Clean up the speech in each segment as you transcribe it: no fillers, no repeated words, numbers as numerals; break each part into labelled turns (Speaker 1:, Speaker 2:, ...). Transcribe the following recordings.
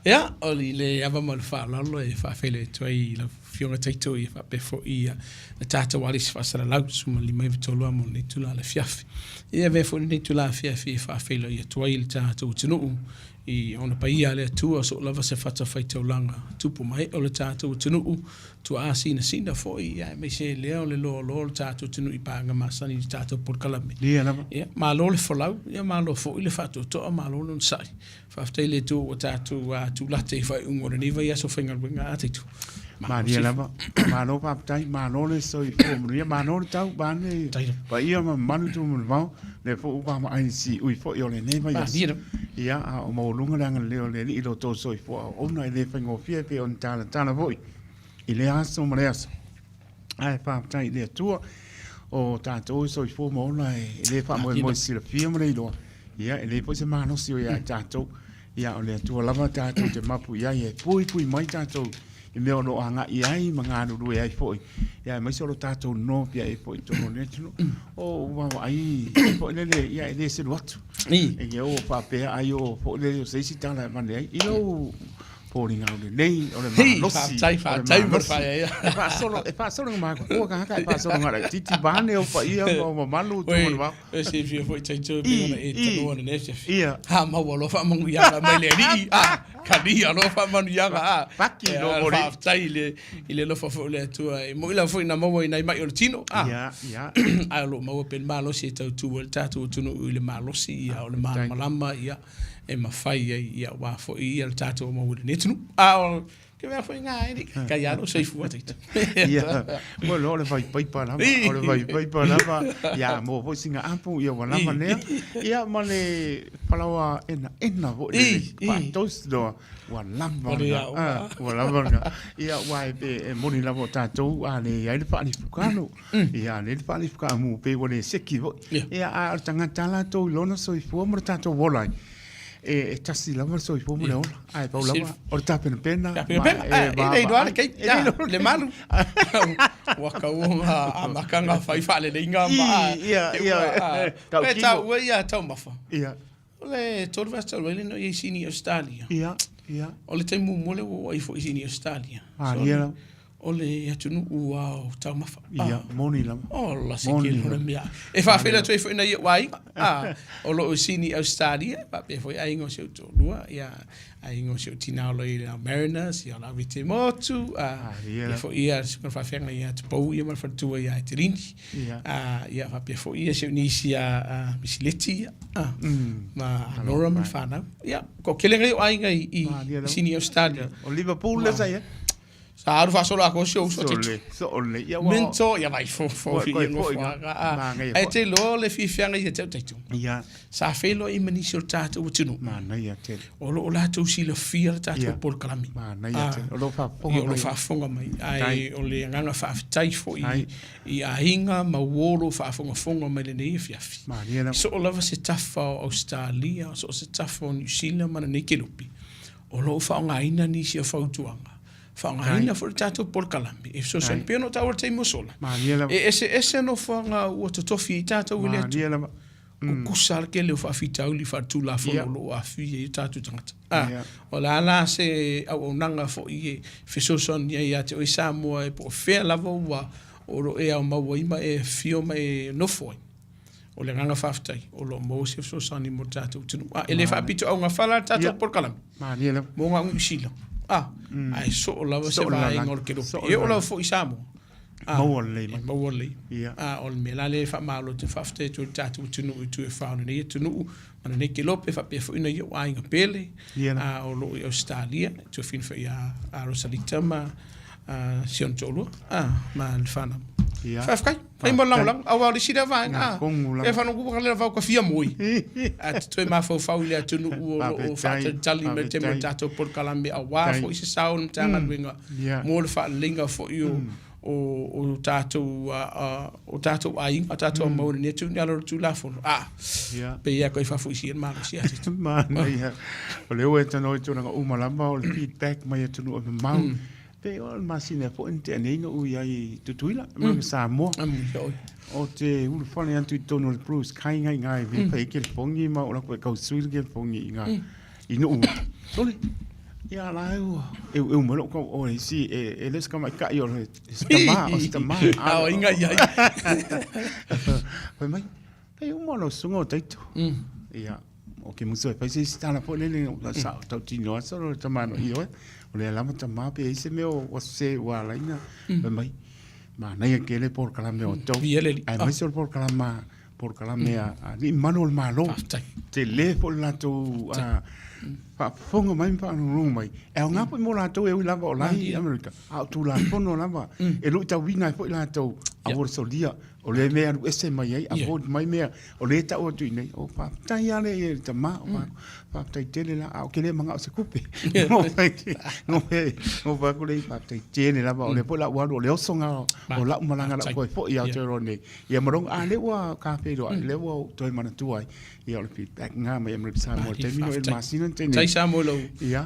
Speaker 1: Ia, o le ava ma le faaaloalo e faafeiloai atu ai i lau Afioga Taito ia faapea foi ia le tatou alisi faasalalau 1593 mo lenei itula le afiafi. Ia avea foi lenei itula afiafi e faafeiloai atu ai i le tatou atunuu i ona paia a le Atua so o lava se fatafaitaulaga tupu ma ee o le tatou atunuu, tuaa sinasina foi ia aemaise lea o le loaloa o le tatou atunuu i paega masani i le tatou polokalame.
Speaker 2: Ia lava.
Speaker 1: Ia, malo le folau, ia malo foi le faatoatoa, malo le onosai. Faafetai i le Atua ua tatou tulate i faaiuga o lenei vaiaso faigaluega a Taitu.
Speaker 2: Malie lava. Malo faafetai, malo le soifua manuia, malo le tau, vaeane paia ma mamalu Tumulevao, lea foi ua vaavaai i le siui foi o lenei vaiaso. Ia, a o maualuga le agalelei o le Alii i lo outou soifua auauna, e le faigofie e pei ona talatala foi i lea aso ma lea aso. Ae faafetai i le Atua o tatou e soifua ma ola e le faamoemoe silafia ma le iloa. Ia, e leai foi se malosi o ia i tatou. Ia, o le Atua lava tatou te mapu i ai e puipui mai tatou i mea o lo o agai ai ma galulue ai foi. Ia, aemaise o lo tatou nopiai ai foi i totonu o lenei atunuu. O ou vaavaai foi lele, ia, e le selu atu. E o faapea ai o foi lele o se isi tala e avane ai. I lou foliga aulelei, o le malosi.
Speaker 1: Faafetai, faafetai mo le faaeaea.
Speaker 2: E faasolo, e faasolo ma kua kaka e faasolo ngara titi bane o paia ma o mamalu tu mo
Speaker 1: E silafia foi Taito e pei ona e tanoa i lenei afiafi. Ia. Ha maua loa faamanuiaga mai le Alii, a, kalia loa faamanuiaga, a.
Speaker 2: Paki loa mo le.
Speaker 1: Faafetai i le, i le alofa foi o le Atua. E moni lava foi na maua i nai mai o le tino, a.
Speaker 2: Ia, ia.
Speaker 1: Ae o lo o maua pea le malosi e tautu ai le tatou atunuu i le malosi, ia, o le malamalama, ia, e mafai ai, ia, aua foi ia le tatou maua i lenei atunuu. A o Ke mea foi ngā eri, kai alo soifua taito.
Speaker 2: Ia, mo lo le vai paipa lava, o le vai paipa lava, ia mo foi singa apu, ia ua lava lea. Ia ma le falaoa ena ena foi le pa toast loa, ua lava lena. Ua lava lena. Ia ua e, e moni lava o tatou a le iai le faalifukalo. Ia a le le faalifukaamu pe ua le seki foi. Ia a o le tagata latou i lona soifua ma le tatou ola ai. E tasi lava le soifua ma le ola, ae pau lava o le tapenapena.
Speaker 1: Tapenapena, e le iloa le keiki, le malu. Ua kauoha amataga fai faaleleiga ma
Speaker 2: ia, ia,
Speaker 1: e taua ia taumafa.
Speaker 2: Ia.
Speaker 1: O le 3 vaiaso talu ai lea na ou i ai i Sini Ausetalia.
Speaker 2: Ia, ia.
Speaker 1: O le taimi muamua lea ua ou ai foi i Sini Ausetalia.
Speaker 2: Malie lava.
Speaker 1: O le atunuu lava o taumafa.
Speaker 2: Ia, moni lava.
Speaker 1: Ola se kele o le mea. E faafeiloai atu ai foi nai ou aiga, o lo o i Sini Ausetalia, faapea foi aiga o si ou toalua, ia, aiga o si ou tina o lo o i le Mariners, ia o le Avete Motu, ia foi ia le susuga faafeagai ia Tupou ia ma le faletua ia Etelini. Ia, ia faapea foi ia si ou nisi a Misileti, ia, ma Nora ma le fanau. Ia, toatele nei o aiga i Sini Ausetalia.
Speaker 2: O Liverpool lea sa i ai?
Speaker 1: Sa alu faasolo atoa si ou uso
Speaker 2: te tu. So le
Speaker 1: ia ua. Mento ia vai fo fo fi ia ngofo aga. Ai te lo le fiafiaga ia te au taitu.
Speaker 2: Ia.
Speaker 1: Sa feiloai ma nisi o le tatou atunuu.
Speaker 2: Manaia tele.
Speaker 1: O lo o latou silafia le tatou polokalame.
Speaker 2: Manaia tele. O lo o faafofoga
Speaker 1: mai. O lo o faafofoga mai. Ae o le agaga faafetai foi i aiga ma uo o lo o faafogafoga mai lenei afiafi.
Speaker 2: Malie
Speaker 1: lava. So o lava se tafa o Ausetalia, so o se tafa o Niu Sila ma lenei kelope. O lo o faaaogaina nisi o fautuaga, faaaogaina foi le tatou polokalame e fesoasoani pei ona ou taua i le taimi ua sola. E eseese nofoaga ua totofi ai tatou e le Atua. Tutusa lava le tele o faafitauli faaletulafono o lo o aafia ai o tatou tagata. O le a la se auaunaga foi e fesoasoani ai ia te oe Samoa po o fea lava ua o lo o e aumau ai ma e afio ma e nofo ai. O le agaga faafetai o lo o maua se fesoasoani mo le tatou atunuu. A, e le faapito augafala le tatou polokalame.
Speaker 2: Malie lava.
Speaker 1: Mo ngā Niu Sila. A, ae soo lava se vaega o le kelope. E oo lava foi i Samoa.
Speaker 2: Maua lelei mai.
Speaker 1: E maua lelei. A, o le mea la lea e faamalo atu, faafetai atu ai i le tatou atunuu i itu e fa o lenei atunuu ma lenei kelope faapea foi nai ou aiga pele a o lo o i Ausetalia, tuafafine foi ia Rosalita ma si ona toalua ma le fanau. Faafetai. Fai mo le lagolago, aua o le isi lea vaega, e whanau ka lea vau ka fia moe. A te toe mafaufau i le atunuu o lo o faatalitali mai le taimi o le tatou polokalame aua foi se sao o le Matagaluega mo le faaleleiga foi o o tatou o tatou aiga, o tatou mau i lenei atunuu i lalo o le Tulafono. A, pei lava koe faafoisia le malosi ia te.
Speaker 2: Manaia. O lea ua e talanoa i tulaga uma lava o le feedback mai atunuu e mamao. Pei o le masina foi na tea nei na ou i ai i Tutuila, ma Samoa. O te ulufale atu i totonu o le Blue Sky ngai ngai mm. fai ai kelefogi ma o lako e kausui le kelefogi i ngā i nuu. Sole. Ia la e ua eueu mai lou kauo e isi e le o se tamaitai o se tama, o se tama.
Speaker 1: A o inga i ai.
Speaker 2: Fai mai, e uma lau susuga o Taito. Ia, o ke musu e fai se isi tala foi lele, sa tautino lava solo le tama no ioe. O lea lava tama pe i ai se mea ua sese ua ala ai ona fai mai, manaia tele polokalame o outou. Aemaise o le polokalame polokalame a alii mamalu o le Malo.
Speaker 1: Faafetai.
Speaker 2: Tele foi le latou faafofoga mai ma faalogologo mai. E aoga foi mo latou e ui lava o la i Amerika, a o Tulafono lava e luitauina ai foi latou aua le solia. O lea mea e alu ese mai ai, avoid mai mea o lea e tau atu i inei. O faafetai lava lea i le tama, faafetai tele la, a ou te le manao i se tupe. Gofai atu lea, faafetai tele lava, o lea foi o le a ou alu, o le osoga o lau malaga o le a ou toe foi i Aotearoa nei. Ia ma lou, a lea ua ta feiloai, lea ua ou toe manatua ai, ia o le feedback lena mai Amerika Samoa i le taimi lenei, i le masina na tea nei.
Speaker 1: Faafetai Samoa i lou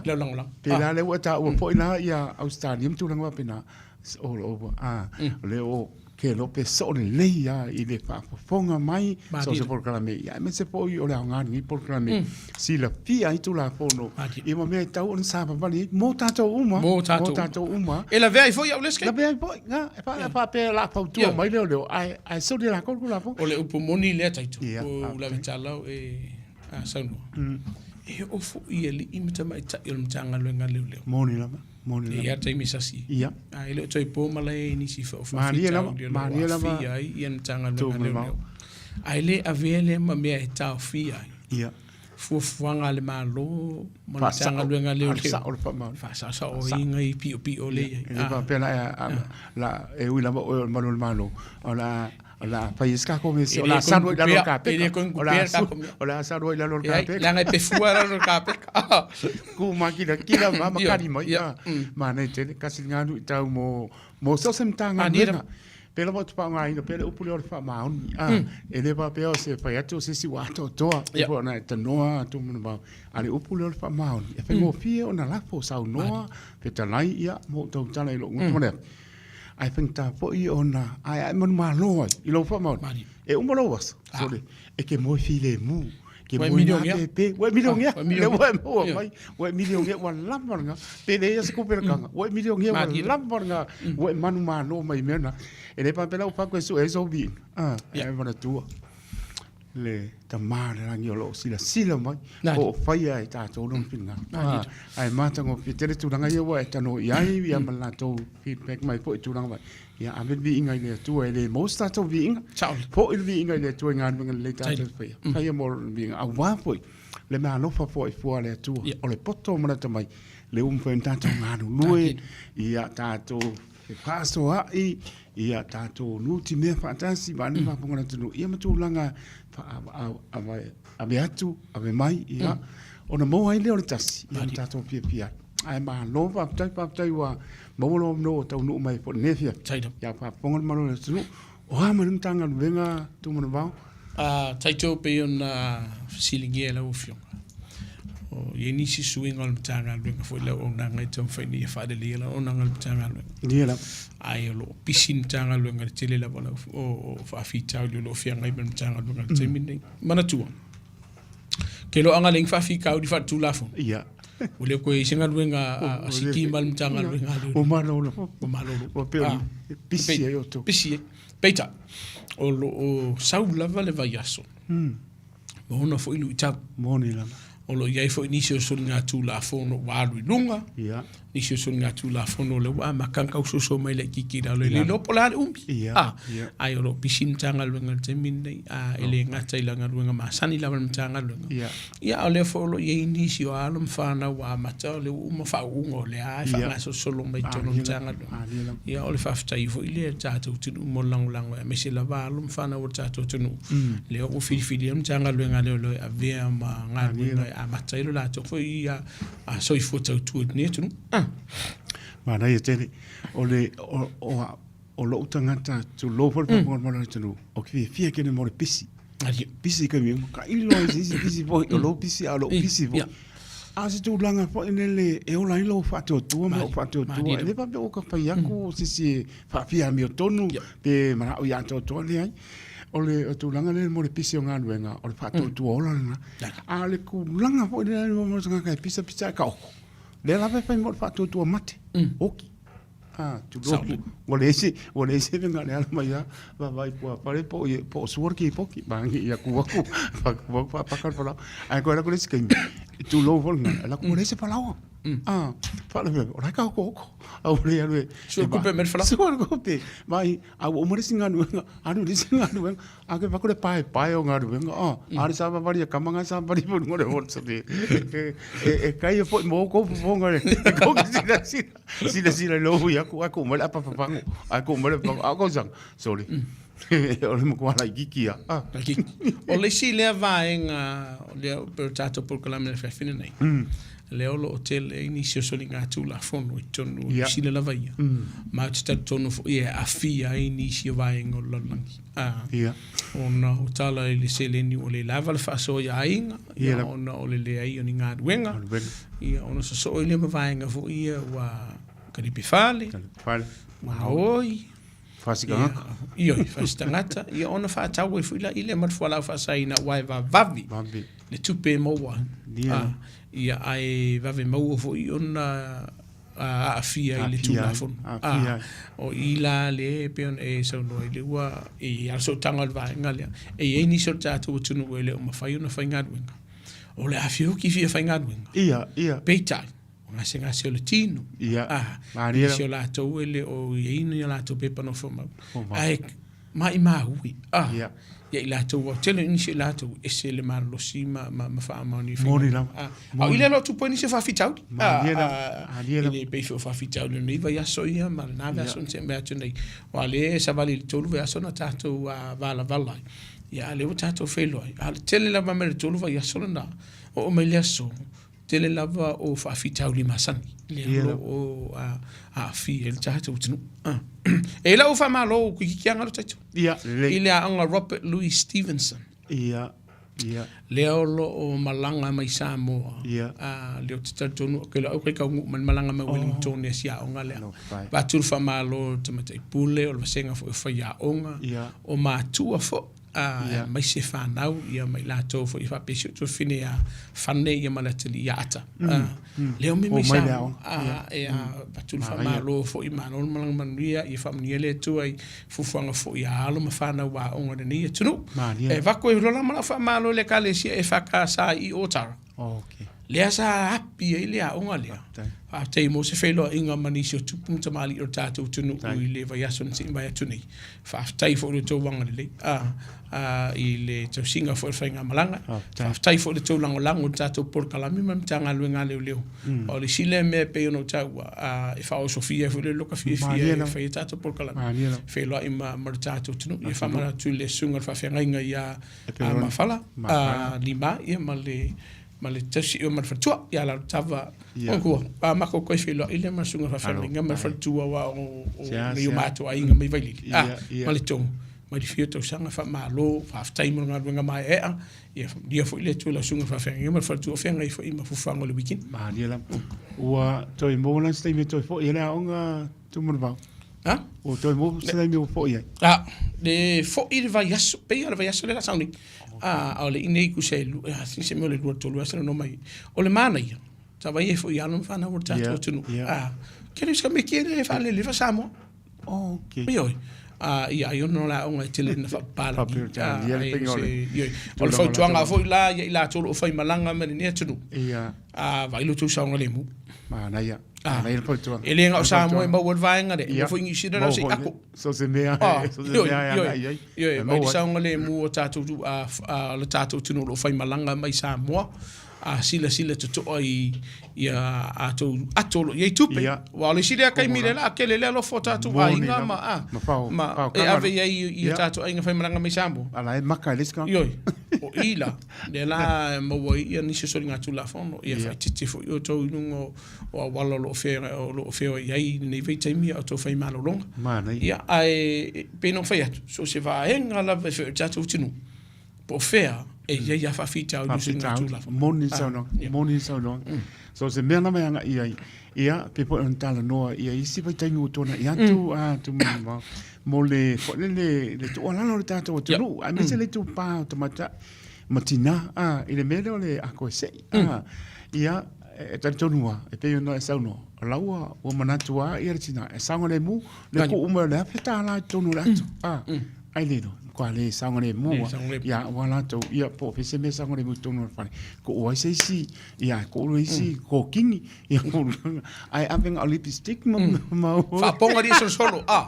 Speaker 1: lagolago.
Speaker 2: Pe la lea ua e taua foi la ia Ausetalia ma tulaga faapena, it's all over, a, o lea ua ke iloa pe soo lelei lava i le faafofoga mai so o se polokalame, ia aemaise foi o le aoga o lenei polokalame, silafia ai Tulafono ia ma mea e tatau ona savavali ai mo tatou uma.
Speaker 1: Mo tatou uma. E lavea ai foi au le isi.
Speaker 2: Lavea ai foi, na, e faapea o le a fautua mai leoleo, ae soli e latou le Tulafono.
Speaker 1: O le upu moni lea Taito, o Lavetalao e saunoa, e oo foi i alii ma tamaitai o le Matagaluega a Leoleo.
Speaker 2: Moni lava, moni
Speaker 1: lava. E i ai taimi e sasi. Ia. Ae le o toe po malae i nisi foi o faafitauli o lo o aafia ai le Matagaluega a Leoleo. Ae le avea lea ma mea e taofia ai.
Speaker 2: Ia.
Speaker 1: Fuafuaga a le Malo ma le Matagaluega a Leoleo. Faasaosaoina i piopio lea e i ai.
Speaker 2: E le faapea la, e ui lava oe o le malu o le Malo, o le a fai ai se tatou mea, o le a salu ai i lalo o le kapeka. O le a salu ai i lalo o le kapeka.
Speaker 1: Leaga e pefua i lalo o le kapeka.
Speaker 2: Ku mākilakila ma makali mai. Manaia tele, tasi lena luitau mo so o se Matagaluega. Pei lava ou te faaaogaina pea le upu lea o le faamaoni. E le faapea o se fai atu o se isi ua atoatoa, e pei ona e tanoa atu manuvao. A o le upu lea o le faamaoni, e faigofie ona lafo, saunoa, fetalai, ia, ma ou tautala i lou gutu ma le afi. Ae faigata foi ona aeae manumalo ai i lou faamaoni. E uma lou aso, sole, e te moe filemu, e te moe gapepe, ua e milionea, lea ua e maua mai, ua e milionea, ua lava lena, pe leai lava se tupe i le taga, ua e milionea, ua lava lena, ua e manumalo mai mea na. E le faapea la ua fai atu e sue ai sou viiga, ae manatua le Tama o le lagi o lo o silasila mai po o faia e tatou lona finagalo. Ae matagofie tele tulaga ia ua e tanoa i ai ia ma le latou feedback mai foi i tulaga mai. Ia ave le viiga i le Atua e le maua se tatou viiga. Foi le viiga i le Atua i galuega lelei tatou te faia. Faia mo lona viiga. Aua foi le meaalofa foaifua a le Atua. O le poto ma le atamai lea ua mafai ona tatou galulue, ia tatou fefaasoaai, ia tatou nutimea faatasi ma le faafofoga a le atunuu, ia ma tulaga ave atu, ave mai, ia, ona maua ai lea o le tasi, ia ma tatou fiafia ai. Ae malo faafetai, faafetai ua maua lou avanoa ua taunuu mai foi i lenei afiafi. Ia faafofoga le mamalu o le atunuu, o a ma le Matagaluega Tumanavao?
Speaker 1: Taito pei ona fesiligia e lau Afioga, o i ai nisi suiga o le Matagaluega foi le auaunaga e taumafai ina ia faaleleia le auaunaga a le Matagaluega.
Speaker 2: Ia lava.
Speaker 1: Ae o lo o pisi le Matagaluega i le tele lava o faafitauli o lo o feagai ma le Matagaluega i le taimi lenei. Manatua, ke loaga leai ni faafitauli faaletulafono.
Speaker 2: Ia.
Speaker 1: Ua le toe i ai se galuega a Sikima le Matagaluega a
Speaker 2: Leoleo. Ua malolo.
Speaker 1: Ua malolo.
Speaker 2: Ua pei o pisi ai outou.
Speaker 1: Pisi ai. Peitai, o lo o sau lava le vaiaso ma ona foi luitau.
Speaker 2: Moni lava.
Speaker 1: O lo o i ai foi nisi o soligatulafono ua alu i luga,
Speaker 2: Ia.
Speaker 1: nisi o soligatulafono o lea ua amata ona tausoso mai laitiiti i lalo, e le iloa po o le a le umi.
Speaker 2: Ia,
Speaker 1: Ah,
Speaker 2: ia.
Speaker 1: ae o lo o pisi le Matagaluega i le taimi lenei, a e le gata i la galuega masani lava a le Matagaluega.
Speaker 2: Ia.
Speaker 1: Ia, a o lea foi o lo o i ai nisi o alo ma fanau ua amata, o lea ua uma faauuga, o lea lava e faagasolosolo mai i totonu o le Matagaluega. Ia, o le faafetai foi lea i le tatou atunuu mo le lagolago, aemaise lava alo ma fanau o le tatou atunuu, lea ua filifilia le Matagaluega a Leoleo e avea ma galuega e amata ai lo latou foi soifua tautua i lenei atunuu.
Speaker 2: Manaia tele. O le, o lou tagata, tulou foi le faafofoga mai o le atunuu, ou te fiafia tele mo le pisi. Pisi i taimi uma, tailo ai i se isi pisi foi, o lou pisi a o lou pisi foi. A o se tulaga foi lele e ola ai lou faatuatua ma lou faatuatua, e le faapea ua ta fai atu o se isi e faafia amiotonu pe manao ia atoatoa, leai. O le tulaga lea mo le pisi o galuega, o le faatuatua ola lena. A o le tulaga foi lea mo le tagata e pisa pisa ae taoto. Lea lava e fai mo le faatuatua mate, oki. A, tulou, ua leai se, ua leai se mea le ala mai a, vaavaai puafale po o, po o sua le kepoki, maangi ia ku aku, ku aku faapaka le falaoa. Ae toe alu atu le isi taimi, tulou foi lena, alu atu ua leai se falaoa. A, faalavelave, o la e taotooto. A ua le alu e...
Speaker 1: Sua le kupe mai le falaoa.
Speaker 2: Sua le kupe. Mai, a ua uma le isi galuega, alu i le isi galuega, a ke vaku le paepae o galuega, a, a le savavali a kama nga savavali foi i luga o le WhatsApp e, e, e, e kai e foi mo kou fofoga le, e kou ke silasila, silasila i lou hui atu, ai kou mai le apa papago, ai kou mai le papago, a o tausaga, sorry, o le matua laitiiti lava, a.
Speaker 1: Laitiiti. O le isi lea vaega o lea e pei o le tatou polokalame i le afiafi lenei, lea o lo o tele ai nisi o soligatulafono i totonu o Niu Sila lava ia, ma ou te talitonu foi e aafia ai nisi o vaega o le lalolagi, ona o tala i le seleni ua le lava le faasoa i aiga, ona o le leai o ni galuega, ona sosoo ai lea ma vaega foi ia ua kalipe fale, ua gaoi,
Speaker 2: Fasi tagata.
Speaker 1: Ioe, fasi tagata. Ia ona faatau ai foi la i lea ma le fualaau faasaina aua e vavave le tupe e maua. Ia. Ia ae vave maua foi ona aafia i le Tulafono. Aafia. O i la lea e pei ona e saunoa ai lea ua e i ai lava le sootaga o le vaega lea. E i ai nisi o le tatou atunuu e le o mafai ona faigaluega. O le afioki fia faigaluega.
Speaker 2: Ia, ia.
Speaker 1: Peitai, o gasegase o le tino.
Speaker 2: Ia,
Speaker 1: ah, malie nisi o latou e le o i ai ni o latou pepa nofomau. Ae maimau e, ah, ia, ia i latou au tele nisi o latou ese le malolosi ma, ma, ma faamaoni.
Speaker 2: Moni lava.
Speaker 1: Ah, au i le lo tupu ai nisi o faafitauli.
Speaker 2: Malie lava.
Speaker 1: Ah, e le pei foi o faafitauli o lenei vaiaso ia ma lena vaiaso na tea mai atu nei. Aua lea e savali i le tolu vaiaso na tatou valavala ai. Ia, a lea ua tatou feiloai. A o le tele lava mai le tolu vaiaso lena, oo mai le aso, tele lava o faafitauli masani lea o lo o aafia ai le tatou atunuu. E i lau faamalo toeitiiti lava galo taito.
Speaker 2: Ia,
Speaker 1: lelei. I le aoga Robert Louis Stevenson.
Speaker 2: Ia, ia.
Speaker 1: Lea o lo o malaga mai Samoa.
Speaker 2: Ia.
Speaker 1: Lea ou te talitonu, ou te iloa ai taunuu mai le malaga mai Wellington i si aoga lea. Avatu le faamalo i le tamaitai pule, o le vasega foi o faiaoga, o matua foi. aemaise fanau ia ma i latou foi faapea si ou tuafafine ia Fane ia ma le atalii ia Ata. Lea o mea mai Samoa e avatu le faamalo foi, malo le malaga manuia, ia faamanuia le Atua i fuafuaga foi a alo ma fanau aoga o lenei atunuu. E avatu ai loa la ma lau faamalo i le Ekalesia EFKS i Otara. Lea sa api ai le aoga lea. Faafetai mo se feiloaiga ma nisi o tupu ma tamalii o le tatou atunuu i le vaiaso na sei mai atu nei. Faafetai foi i lo outou agalelei i le tausiga foi o le faigamalaga. Faafetai foi i le tou lagolago i le tatou polokalame ma le Matagaluega a Leoleo. O le isi lea mea e pei ona ou taua, e faaosofia ai foi le loka fiafia e fai ai tatou polokalame, feiloai ma le tatou atunuu. Ia faamanatu i le susuga i le faafeagaiga ia Mafala, Lima, ia ma le ma le tausi ma le faletua ia Lalotava manatua a matou toe feiloai lea ma le susuga faafeagaiga ma le faletua aua o nai o matou aiga mai Vailili ma le Togo mai le fia tausaga faamalo faafetai mo le galuega maeaea ia faamanuia foi le Atua i lau susuga faafeagaiga ma le faletua o feagai foi ma fuafuaga o le weekend.
Speaker 2: Malie lava. Ua toe maua la se taimi e toe foi ai le aoga Tumanuvao?
Speaker 1: Ha?
Speaker 2: Ua toe maua se taimi ua foi ai?
Speaker 1: A, le foi le vaiaso, pei lava o le vaiaso lea o le a sau nei. A, a o le i nei tusa e se mea o le 2 i le 3 aso na omai. O le manaia, sa vaai ai foi i alo ma fanau o le tatou atunuu. A, ke le tamaiti e faalelefa Samoa.
Speaker 2: Oh, okay.
Speaker 1: Ioe. A, ia ai ona o le aoga e tele ina faapapalagi. Ioe. O le fautuaga foi la ia i latou o lo o faimalaga mai lenei atunuu.
Speaker 2: Ia.
Speaker 1: A, vaai lo outou saogalemu.
Speaker 2: Manaia. Manaia le fautuaga.
Speaker 1: E le na o Samoa e maua le vaega lea, e maua foi i Niu Sila na o se ako.
Speaker 2: So se mea, so se mea e agai i ai.
Speaker 1: Ioe, vaai le saogalemu o tatou, o le tatou atunuu o lo o faimalaga mai Samoa, a silasila totoa i ia atou ato o lo o i ai tupe. Aua o le isi lea taimi lea o le a tele le alofa o tatou aiga ma, ma e ave i ai i o tatou aiga faimalaga mai Samoa.
Speaker 2: A la e maka e le isi tagata.
Speaker 1: Ioe, o i la, lea la e maua ai nisi o soligatulafono, ia faaeteete foi outou i luga o auala o lo o feoai ai i lenei vaitaimi a outou fai malologa.
Speaker 2: Manaia.
Speaker 1: Ia, ae pei ona ou fai atu, so o se vaega lava e fai o le tatou atunuu, po o fea e i ai lava faafitauli o soligatulafono.
Speaker 2: Moni le saunoaga, moni le saunoaga. So o se mea lava e agai i ai, ia, pei foi ona talanoa i isi vaitaimi ua tuanai atu, a, Tumanuvao, mo le, foi lele, le tuualalo o le tatou atunuu, aemaise le itupa o tamaitai ma tinā, a, i le mea lea o le akoesei, a, ia. e talitonu lava, e pei ona e saunoa, o la ua, ua manatu lava ia le tina, e saogalemu le tuu mai o le $1,000 i totonu o le ato. A, ai le iloa, matua le saogalemu lava. Ia, aua latou, ia, po o fea se mea saogalemu i totonu o le fale, tuu ai se isi, ia, tuu le isi kokini, ia, ae ave na o lipstick ma, ma
Speaker 1: Faapoga alii solosolo, a.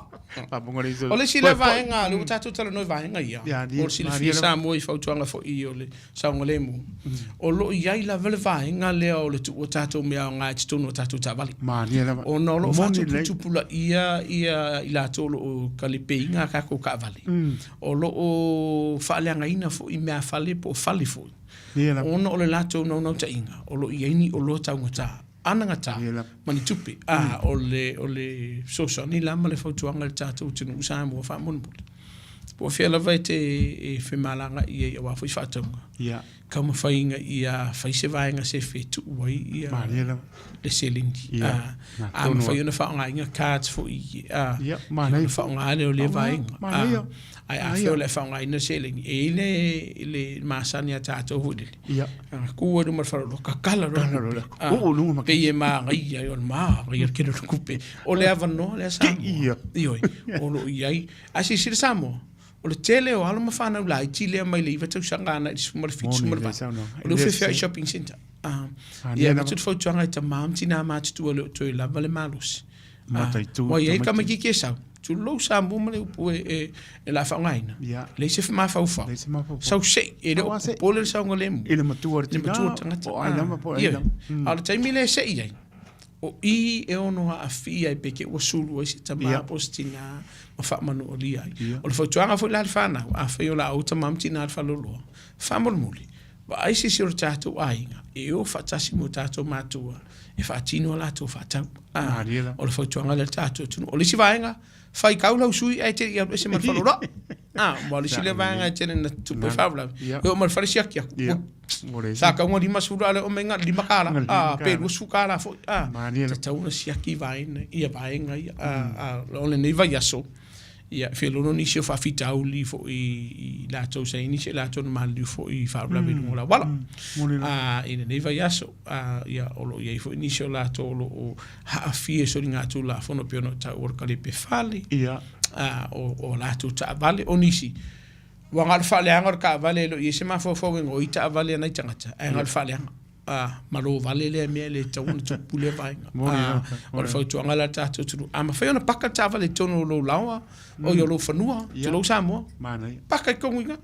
Speaker 2: Faapoga alii solosolo.
Speaker 1: O le isi lea vaega, lea ua tatou talanoa i vaega ia, mo le silafia Samoa i fautuaga foi o le saogalemu, o lo o i ai lava le vaega lea o le tuu o tatou mea aoga i totonu o tatou taavale.
Speaker 2: Malie lava.
Speaker 1: Ona o lo o faatuputupulaia ia i latou o lo o talipeina a tatou taavale, o lo o faaleagaina foi meafale po o fale foi, ona o le latou naunautaiga o lo o i ai ni oloa taugata anagata ma ni tupe. A o le, o le fesoasoani la ma le fautuaga i le tatou atunuu Samoa faamolemole, po o fea lava e te e femalagaai ai aua foi faatauga,
Speaker 2: yeah.
Speaker 1: taumafai ina ia fai se vaega sefe e tuu ai ia le seleni.
Speaker 2: Yeah.
Speaker 1: A, a mafai ona faaaogaina cards foi, a,
Speaker 2: yeah, ona
Speaker 1: faaaoga lea o lea vaega. A, ae afai o le a faaaogaina seleni, e i ai le, le masani a tatou foi lele,
Speaker 2: Ia.
Speaker 1: A ku ai luma le faleoloa, kakala loa
Speaker 2: le kupe. Ah, Oo luga ma
Speaker 1: pei e magaia ai o le magaia le tele o le kupe. O le avanoa lea Samoa.
Speaker 2: Ia.
Speaker 1: Ioe, o lo o i ai. Ae silasila Samoa, o le tele o alo ma fanau laiti lea mai le 9 tausaga agai i le 17, 18, o lea ua feafeai i shopping centre. Ah, ia avatu le fautuaga i tama ma tina matutua e le o toe lava le malosi.
Speaker 2: Mataitu.
Speaker 1: Ua i ai tamaitiiti e sau, tulou Samoa ma le upu e, e, e la faaaogaina.
Speaker 2: Yeah.
Speaker 1: Leai se mafaufau.
Speaker 2: Leai se mafaufau.
Speaker 1: Sau sei, e le o popole le saogalemu.
Speaker 2: I le matua o le
Speaker 1: tina. I le matua o le tagata.
Speaker 2: Po o ai lava, po o ai lava.
Speaker 1: A o le taimi lea e sei ai, o i e ono aafia ai pe te ua sulu ai se tama yeah. po o se tina ma faamanualia ai.
Speaker 2: Yeah.
Speaker 1: O le fautuaga foi la le whanau, afai o la ou tama ma tina le faleoloa, faamolemole, Vaai se isi o le tatou aiga e o faatasi ma o tatou matua e faatino a latou faatau.
Speaker 2: Ah,
Speaker 1: o le fautuaga lea i le tatou atunuu. O le isi vaega, faitau lau sui ae te i alu ese ma le faleoloa. Ah, ma o le isi lea vaega e tele na tupu ai faalavelave. E oo mai le fale siaki atu. Sa tauga 50 a o lea ua omai na o le $5. Ah, pe $20 foi. Ah, tatau ona siaki vaega ia vaega ia. Ah, o lenei vaiaso, Ia, e feoloolo nisi o faafitauli foi i latou sa i ai nisi o latou na maliliu foi i faalavelave i luga o le auala. A, i lenei vaiaso, a, ia, o lo o i ai foi nisi o latou o lo o aafia i soligatulafono e pei ona ou taua o le kalepe fale,
Speaker 2: Ia.
Speaker 1: a, o, o latou taavale, o nisi, ua na o le faaleaga o le taavale e le o i ai se mafaufau e gaoi taavale a nai tagata, ae na o le faaleaga. A, malo vale lea mea e le tatau ona tupu lea vaega. A, o le fautuaga la le tatou atunuu, a mafai ona paka le taavale i totonu o lou laoa, oi o lou fanua, tulou Samoa, paka i totonu i ina.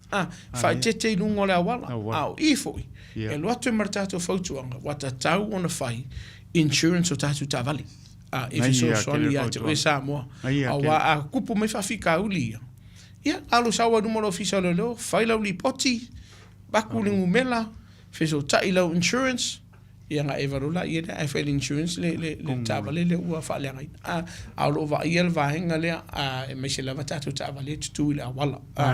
Speaker 1: A, faaeteete i luga o le auala. A o i foi, e alu atu ai ma le tatou fautuaga, ua tatau ona fai insurance o tatou taavale. A, e fesoasoani ia te oe Samoa. Aua a tupu mai faafitauli ia, ia, alu sau ai i luma o le Ofisa o Leoleo, fai lau lipoti, avatu le numera, Fesootai lau insurance, ia na eva loa laia lea ae fai e le insurance le, le, le taavale lea ua faaleagaina. A, a o lo o vaaia le vaega lea, a, aemaise lava tatou taavale e tutū i le auala. A,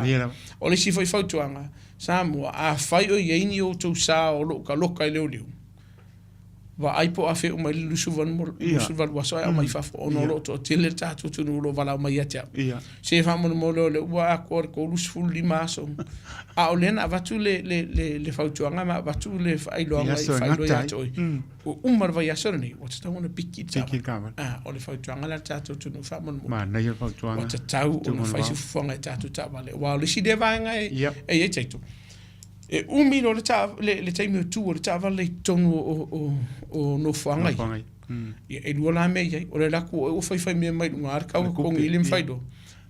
Speaker 1: o le isi foi fautuaga, Samoa, afai o i ai ni outou sa o lo o taloka i leoleo, vaai po o afea uma ai le 28 aso ae aumai i fafo, ona o lo o toatele le tatou atunuu o lo o valaau mai ia te au. Se faamolemole o lea ua atoa le 35 aso, a o lea na avatu le, le, le, le fautuaga ma avatu le faailoaga i faailoa ia te oe. Ua uma le vaiaso lenei, ua tatau ona piki le taavale. Ah, o le fautuaga lea a le tatou atunuu faamolemole.
Speaker 2: Manaia le fautuaga.
Speaker 1: Ua tatau ona fai se fuafuaga i tatou taavale. Aua o le isi lea vaega e, e i ai taito, E umi loa le, ta, le, le taimi o tu o le taavale i totonu o, o, o nofoaga ia. Ia, e lua la mea i ai. O le alu atu oe ua faifai mea mai luga le kau totogi i le mafai loa.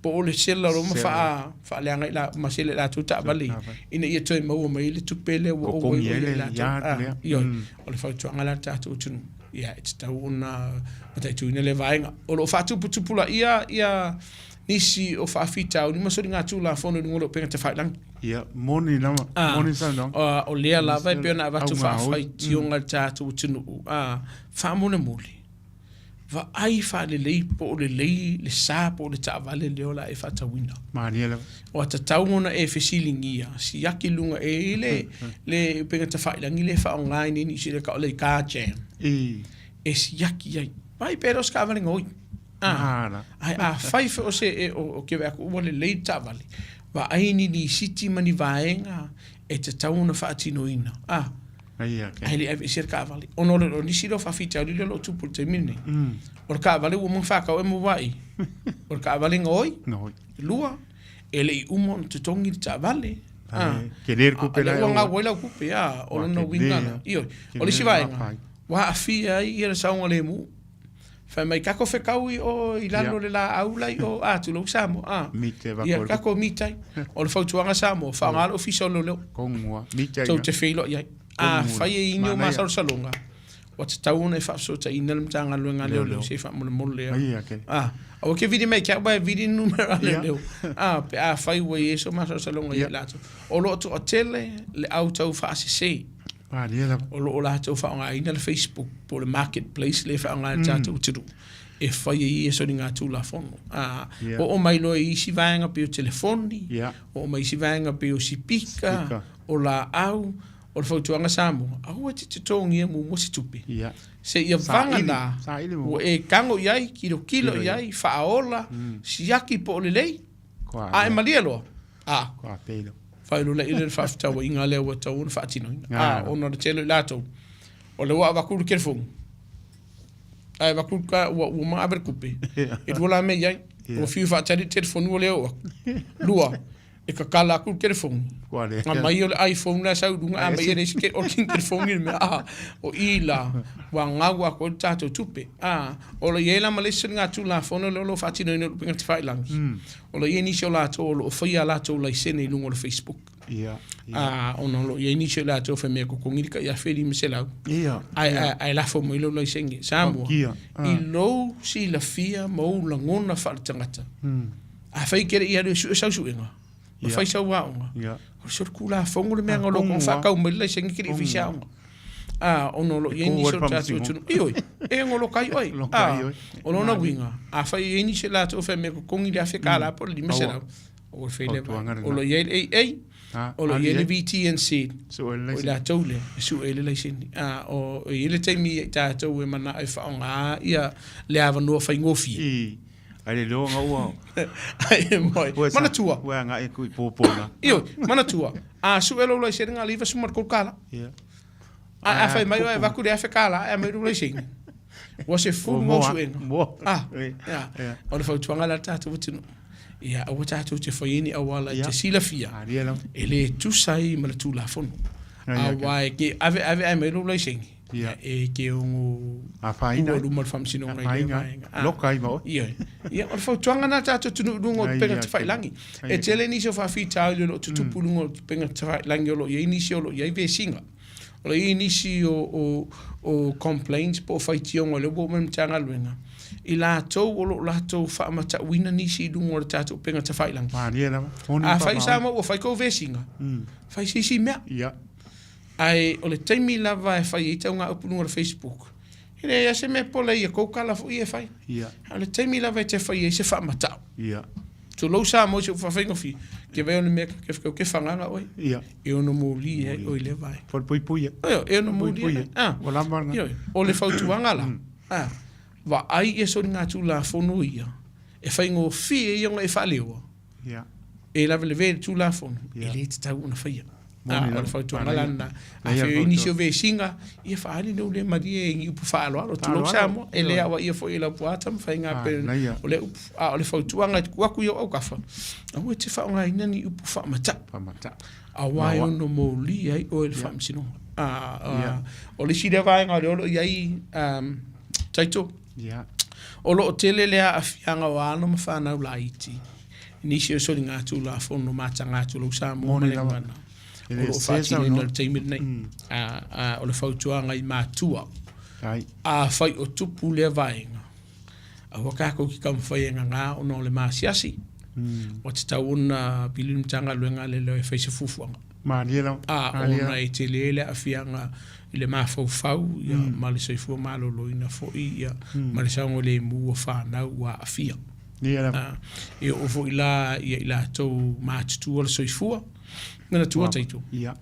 Speaker 1: Po o le sela loa ma faa, faaleaga i la, ma sela i latou taavale ia, ina ia toe maua mai ai le tupe lea ua ou ai oe ia i latou. Ah, ioe. O le fautuaga la a le tatou atunuu, ia e tatau ona mataituina lea vaega. O lo o faatuputupulaia ia nisi o faafitauli ma soligatulafono i luga o le upega tafailagi.
Speaker 2: Ia, moni lava, moni saunoaga.
Speaker 1: O lea lava e pei ona avatu faafaitioga i le tatou atunuu, faamolemole, vaai faalelei po o lelei le sa po o le taavale lea o le a e faatauina.
Speaker 2: Malie lava.
Speaker 1: Ua tatau ona e fesiligia, siaki i luga, e i ai le, le upega tafailagi lea e faaaoga i inei i Niu Sila e tau o le car jam. E siaki ai. Vaai pe le o se taavale gaoi.
Speaker 2: Ah,
Speaker 1: ae afai foi o se e, o, o ke aku ua lelei le taavale, vaai ni lisiti ma ni vaega e tatau ona faatinoina. Ah. Ae le i aveesea le taavale. Ona o nisi lea o faafitauli lea o lo o tupu i le taimi lenei. O le taavale ua uma ona faatau e MYI. O le taavale gaoi. Lua, e le i uma ona totogi le taavale.
Speaker 2: Tele le tupe
Speaker 1: la e ua gau ai lau tupe, a, o lona uiga la. Ioe. O le isi vaega, ua aafia ai ia le saogalemu. Fai mai, tatou fetau i o i lalo o le laau la i o, a, tulou Samoa, a. Ia, tatou meet ai. O le fautuaga Samoa, faaaoga le Ofisa o Leoleo. Tou te feiloai ai. Afai e i ai ni ou masalosaloga, ua tatau ona e faafesootaiina le Matagaluega a Leoleo se i faamolemole a. Aua e te vili mai ia te au, aua e vili le numera a Leoleo, a, pe afai ua i ai sou masalosaloga ia i latou. O lo o toatele le au tau faasese. O lo o latou faaaogaina le Facebook po o le marketplace lea e faaaoga e le tatou atunuu e fai ai ia soligatulafono. A, oo mai loa i isi vaega pei o telefoni, oo mai isi vaega pei o sipika, o laau, o le fautuaga Samoa, aua e te totogia muamua se tupe. Seia vagana ua e tago i ai, tilotilo i ai, faaola, siaki po o lelei, a e malie loa, a, faailola i le faafetauaiga lea ua tatau ona faatinoina. A, ona o le tele o i latou, o lea ua avatu le telefoni, ae avatu ua uma ave le tupe, e lua la mea i ai, ua fiu e faatali le telefoni ua le oo atu. Lua, e tatala atu le telefoni, aumai o le iPhone la e sau i luga, ae aumai e leai se o le telefoni le mea, a, o i la ua gau atu ai le tatou tupe. A, o lo o i ai la ma le isi soligatulafono lea o lo o faatinoina e le upega tafailagi, o lo o i ai nisi o latou o lo o faia a latou laisene i luga o le Facebook. A, ona o lo o i ai nisi o latou fai mai e totogi le tai $1,500, ae lafo mai lou laisene. Samoa, i lou silafia ma ou lagona faaletagata, Afai e te le i alu e sue sau suega, ma fai sau aoga, o se Tulafono le mea na logo faatau mai le laisene e te le i fai se aoga. A, ona o lo o i ai nisi o le tatou atunuu, ioe, e goloka ai oe. A, o lona uiga, afai e i ai nisi o latou e fai mai e totogi le $1,000 po o le $500, o le fai lea, o lo o i ai le AA, o lo o i ai le VTNC, o i latou lea e sue ai le laisene. A, o i ai le taimi ia i tatou e manao e faaaoga ia le avanoa faigofie.
Speaker 2: Ai le loa ua
Speaker 1: Ai moi. Manatua.
Speaker 2: Ua agai aku i pōpō la.
Speaker 1: Ioe, manatua. A sue lou laisene na o le $93.
Speaker 2: Ia.
Speaker 1: A fai mai oe e avatu le $1,000 ae aumai lou laisene. Ua sefulu mau suega. Ah, ia. O le fautuaga lea a le tatou atunuu. Ia aua tatou te faia ni auala e te silafia e le tusa ai ma le Tulafono. Aua e te ave ave ae aumai lou laisene. Ia, e te ono
Speaker 2: afaina
Speaker 1: ai luma o le faamasinoga i lea vaega.
Speaker 2: Loka ai ma oe.
Speaker 1: Ioe. Ia, o le fautuaga lena a tatou atunuu i luga o upega tafailagi. E tele nisi o faafitauli o lo o tutupu i luga o upega tafailagi o lo o i ai nisi o lo o i ai vesiga. O lo o i ai nisi o complaints po o faitioga o lea ua oo mai i le Matagaluega, i latou o lo o latou faamatauina nisi i luga o le tatou upega tafailagi.
Speaker 2: Malie lava.
Speaker 1: Afai Samoa ua fai kou vesiga, fai se isi mea.
Speaker 2: Ia.
Speaker 1: Ae o le taimi lava e fai ai tauga upu i luga o le Facebook, e leai lava se mea e pola ia tou tala foi ia e fai. A o le taimi lava e te fai ai se faamatau. Tulou Samoa i si ou faafaigofie, ke vai o le mea ke whakau ke whanganga oe. E ono moli e oe le vae.
Speaker 2: Whare
Speaker 1: Ioe, e ono moli e. Ah. Ioe, o le fautuaga la. Ah. Vaai ia soligatulafono ia, e faigofie ia ona e faaleoa. E lavelave le Tulafono, e le tatau ona faia. A, o le fautuaga la lena. Afai o i ai nisi o vesiga, ia faaali lou le malie i ni upu faaaloalo. Tulou Samoa, e le aoaia foi e Laupua Tamafaiga pei o lea upu. A o le fautuaga e tuu atu i ou autafa, aua e te faaaogaina ni upu faamatau, aua e ono molia ai oe i le faamasinoga. A, o le isi lea vaega o lea o lo o i ai title, O lo o tele le aafiaga o alo ma fanau laiti i nisi o soligatulafono mataga tulou Samoa ma le gagana o lo o faatinoina i le taimi lenei. O le fautuaga i matua, afai o tupu lea vaega, aua tatou te taumafai e gaga ona o le maasiasi, ua tatau ona vili le Matagaluega a Leoleo e fai se fuafuaga.
Speaker 2: Malie lava.
Speaker 1: A, ona e tele le aafiaga i le mafaufau ia, ma le soifua maloloina foi ia, ma le saogalemu o fanau ua aafia.
Speaker 2: Ia lava.
Speaker 1: A, e oo foi la ia i latou matutua le soifua, manatua taito.
Speaker 2: Ia.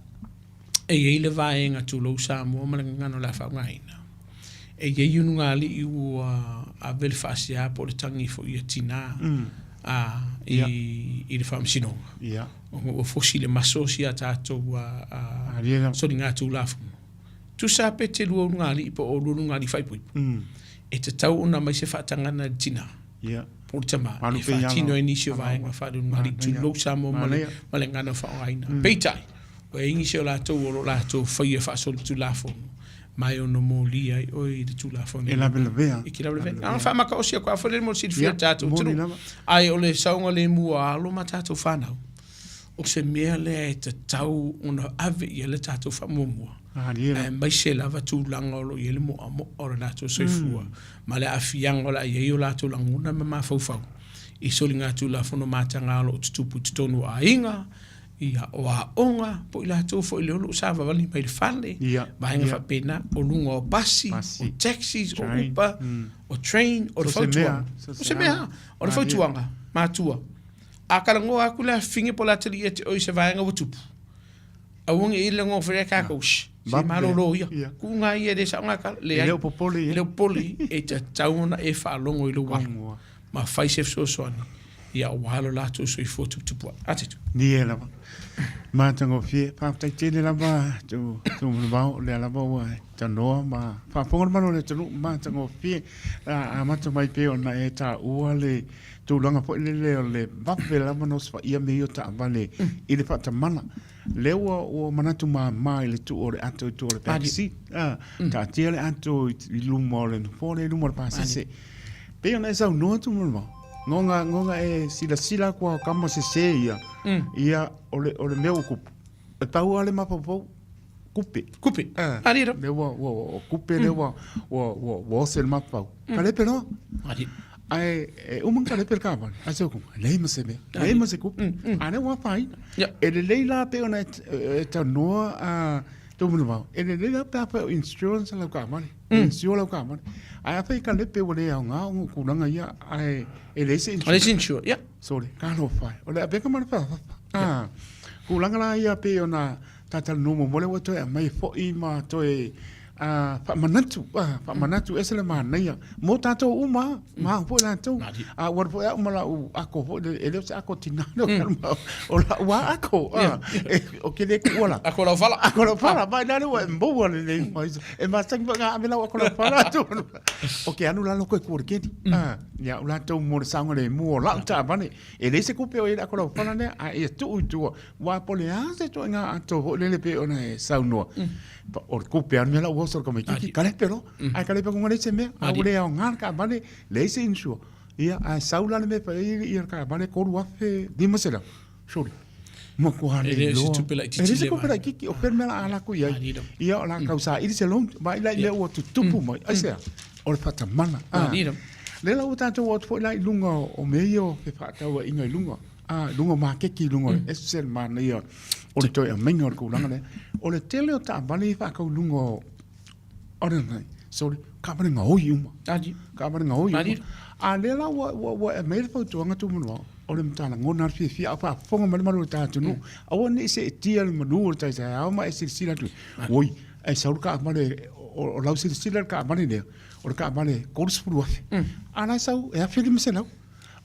Speaker 1: E i ai le vaega tulou Samoa ma le gagana o le a faaaogaina. E i ai ulugalii ua ave le faasea po o le tagi foi a tina a, i, i le faamasinoga.
Speaker 2: Ia.
Speaker 1: Ona ua fosi le maso si a tatou soligatulafono. Tusa pe te lua ulugalii po o lua ulugalii faaipoipo, e tatau ona aumai se faatagana i le tina po o le tama e faatino ai nisi o vaega faale-ulugalii, tulou Samoa ma le ma le gagana faaaogaina. Peitai, ua i ai nisi o latou o lo o latou faia faasolitulafono ma e ono molia ai oe i le Tulafono
Speaker 2: e lavelavea.
Speaker 1: E te lavelavea. Na ona faamataosi atu lava foi lea mo le silafia e le tatou atunuu. Ae o le saogalemu o alo ma tatou fanau, o se mea lea e tatau ona ave i ai le tatou faamuamua, aemaise lava tulaga o lo o i ai le moamoa o le latou soifua ma le aafiaga o le a i ai o latou lagona ma mafaufau i soligatulafono mataga o lo o tutupu i totonu o aiga, ia, o aoga, po o i latou foi lea o lo o savavali mai le fale, vaega faapena, o luga o pasi, o taxis, o upa, o train, o le fautuaga. O se mea, o le fautuaga, matua, A talanoa atu le afafine po o le atalii ia te oe i se vaega ua tupu, aua ne i lagoa foi lea tatou, shh, se malolo ia, tuuga ia e le sao na tala. Leai, e le o popole ia. E le o popole, e tatau ona e faalogo i lou alo ma fai se fesoasoani ia aua lo latou soifua tuputupuae. A Tito.
Speaker 2: Nie lava. Matagofie. Faafetai tele lava Tuimalealiifano, o lea lava ua tanoa ma faafofoga le malu o le atunuu. Matagofie. Amata mai pei ona e taua le tulaga foi lele o le vave lava ona osofaia mea ia o taavale i le faatamala. Lea ua, ua manatu mama i le tuu o le ato i tua o le back seat. Ah, taatia le ato i luma o le nofoa lea i luma o le pasese. Pei ona e saunoa atu Mulumao, ngoga, ngoga e silasila atu a kama sese ia, ia o le, o le mea ua kupu. E pau lava le mafaufau, kupe.
Speaker 1: Kupe. Ah, Aliro.
Speaker 2: Lea ua, ua, ua kupe lea ua, ua, ua, ua ose le mafaufau. Kalepe loa.
Speaker 1: Ali.
Speaker 2: Ae e uma ona kalepe le taavale, ae se upu, e leai ma se mea, leai ma se kupe. A lea ua afaina. E lelei la pei ona e talanoa a Tuimalealiifano, e lelei la pe afai o insurance lau taavale, insure lau taavale. Ae afai e kalepe ua le aoga ona o tulaga ia, ae e leai se
Speaker 1: insurance. Leai se insure, ia.
Speaker 2: Sorry, talofa e. O le avega ma le faafafa. Tulaga la ia pei ona ta talanoa muamua lea ua toe aumai foi ma toe faamanatu, faamanatu ese le manaia mo tatou uma, ma au foi latou. A ua alu foi au ma lau ako foi lele, e le o se ako tina lea o lau lava ako, ou te le tuua la.
Speaker 1: Ako laufala.
Speaker 2: Ako laufala, ma ina lea ua e maua lelei mai. E masani foi ona ave lau ako laufala atu. Ou te alu la loko e kua i le keni. Ia au latou mo le saogalemu o lau taavale. E leai se tupe o i ai le ako laufala lea, a ia tuu i tua Aua po o le a se ituaiga ato foi lele pei ona e saunoa, o le kupe lava le mea la ua oso i le tamaitiiti, kalepe loa. Ae kalepe atu leai se mea, a ua le aoga le taavale, leai se insure. Ia, ae sau la le mea e fai ai le taavale $3,500. Sole, matua le iloa. E le o se tupe
Speaker 1: laitiiti. E le o se tupe
Speaker 2: laitiiti, o fea le mea o le a alu atu i ai. Ia, o le a tau saili se loan, vaai la i mea ua tutupu mai. Aisea? O le faatamala. Lea la ua tatou oo atu foi la i luga o mea ia o fefaatauaiga i luga. A, i luga o maketi, i luga o le ese le manaia o le toe aumaiga o le tulaga lea. O le tele o taavale ia faatau i luga o, o le, sorry, taavale gaoi uma. Taavale gaoi uma. A lea la ua, ua, ua aumai le fautuaga Tuimalealiifano, o le matua lagona lava le fiafia, a o faafofoga mai le malu o le ta atunuu, aua ne i seetia le malu o le taitaeao ma e silasila atu, oi, ae sau le taavale, o lau silasila i le taavale lea, o le taavale $30,000, a la e sau e $1,500.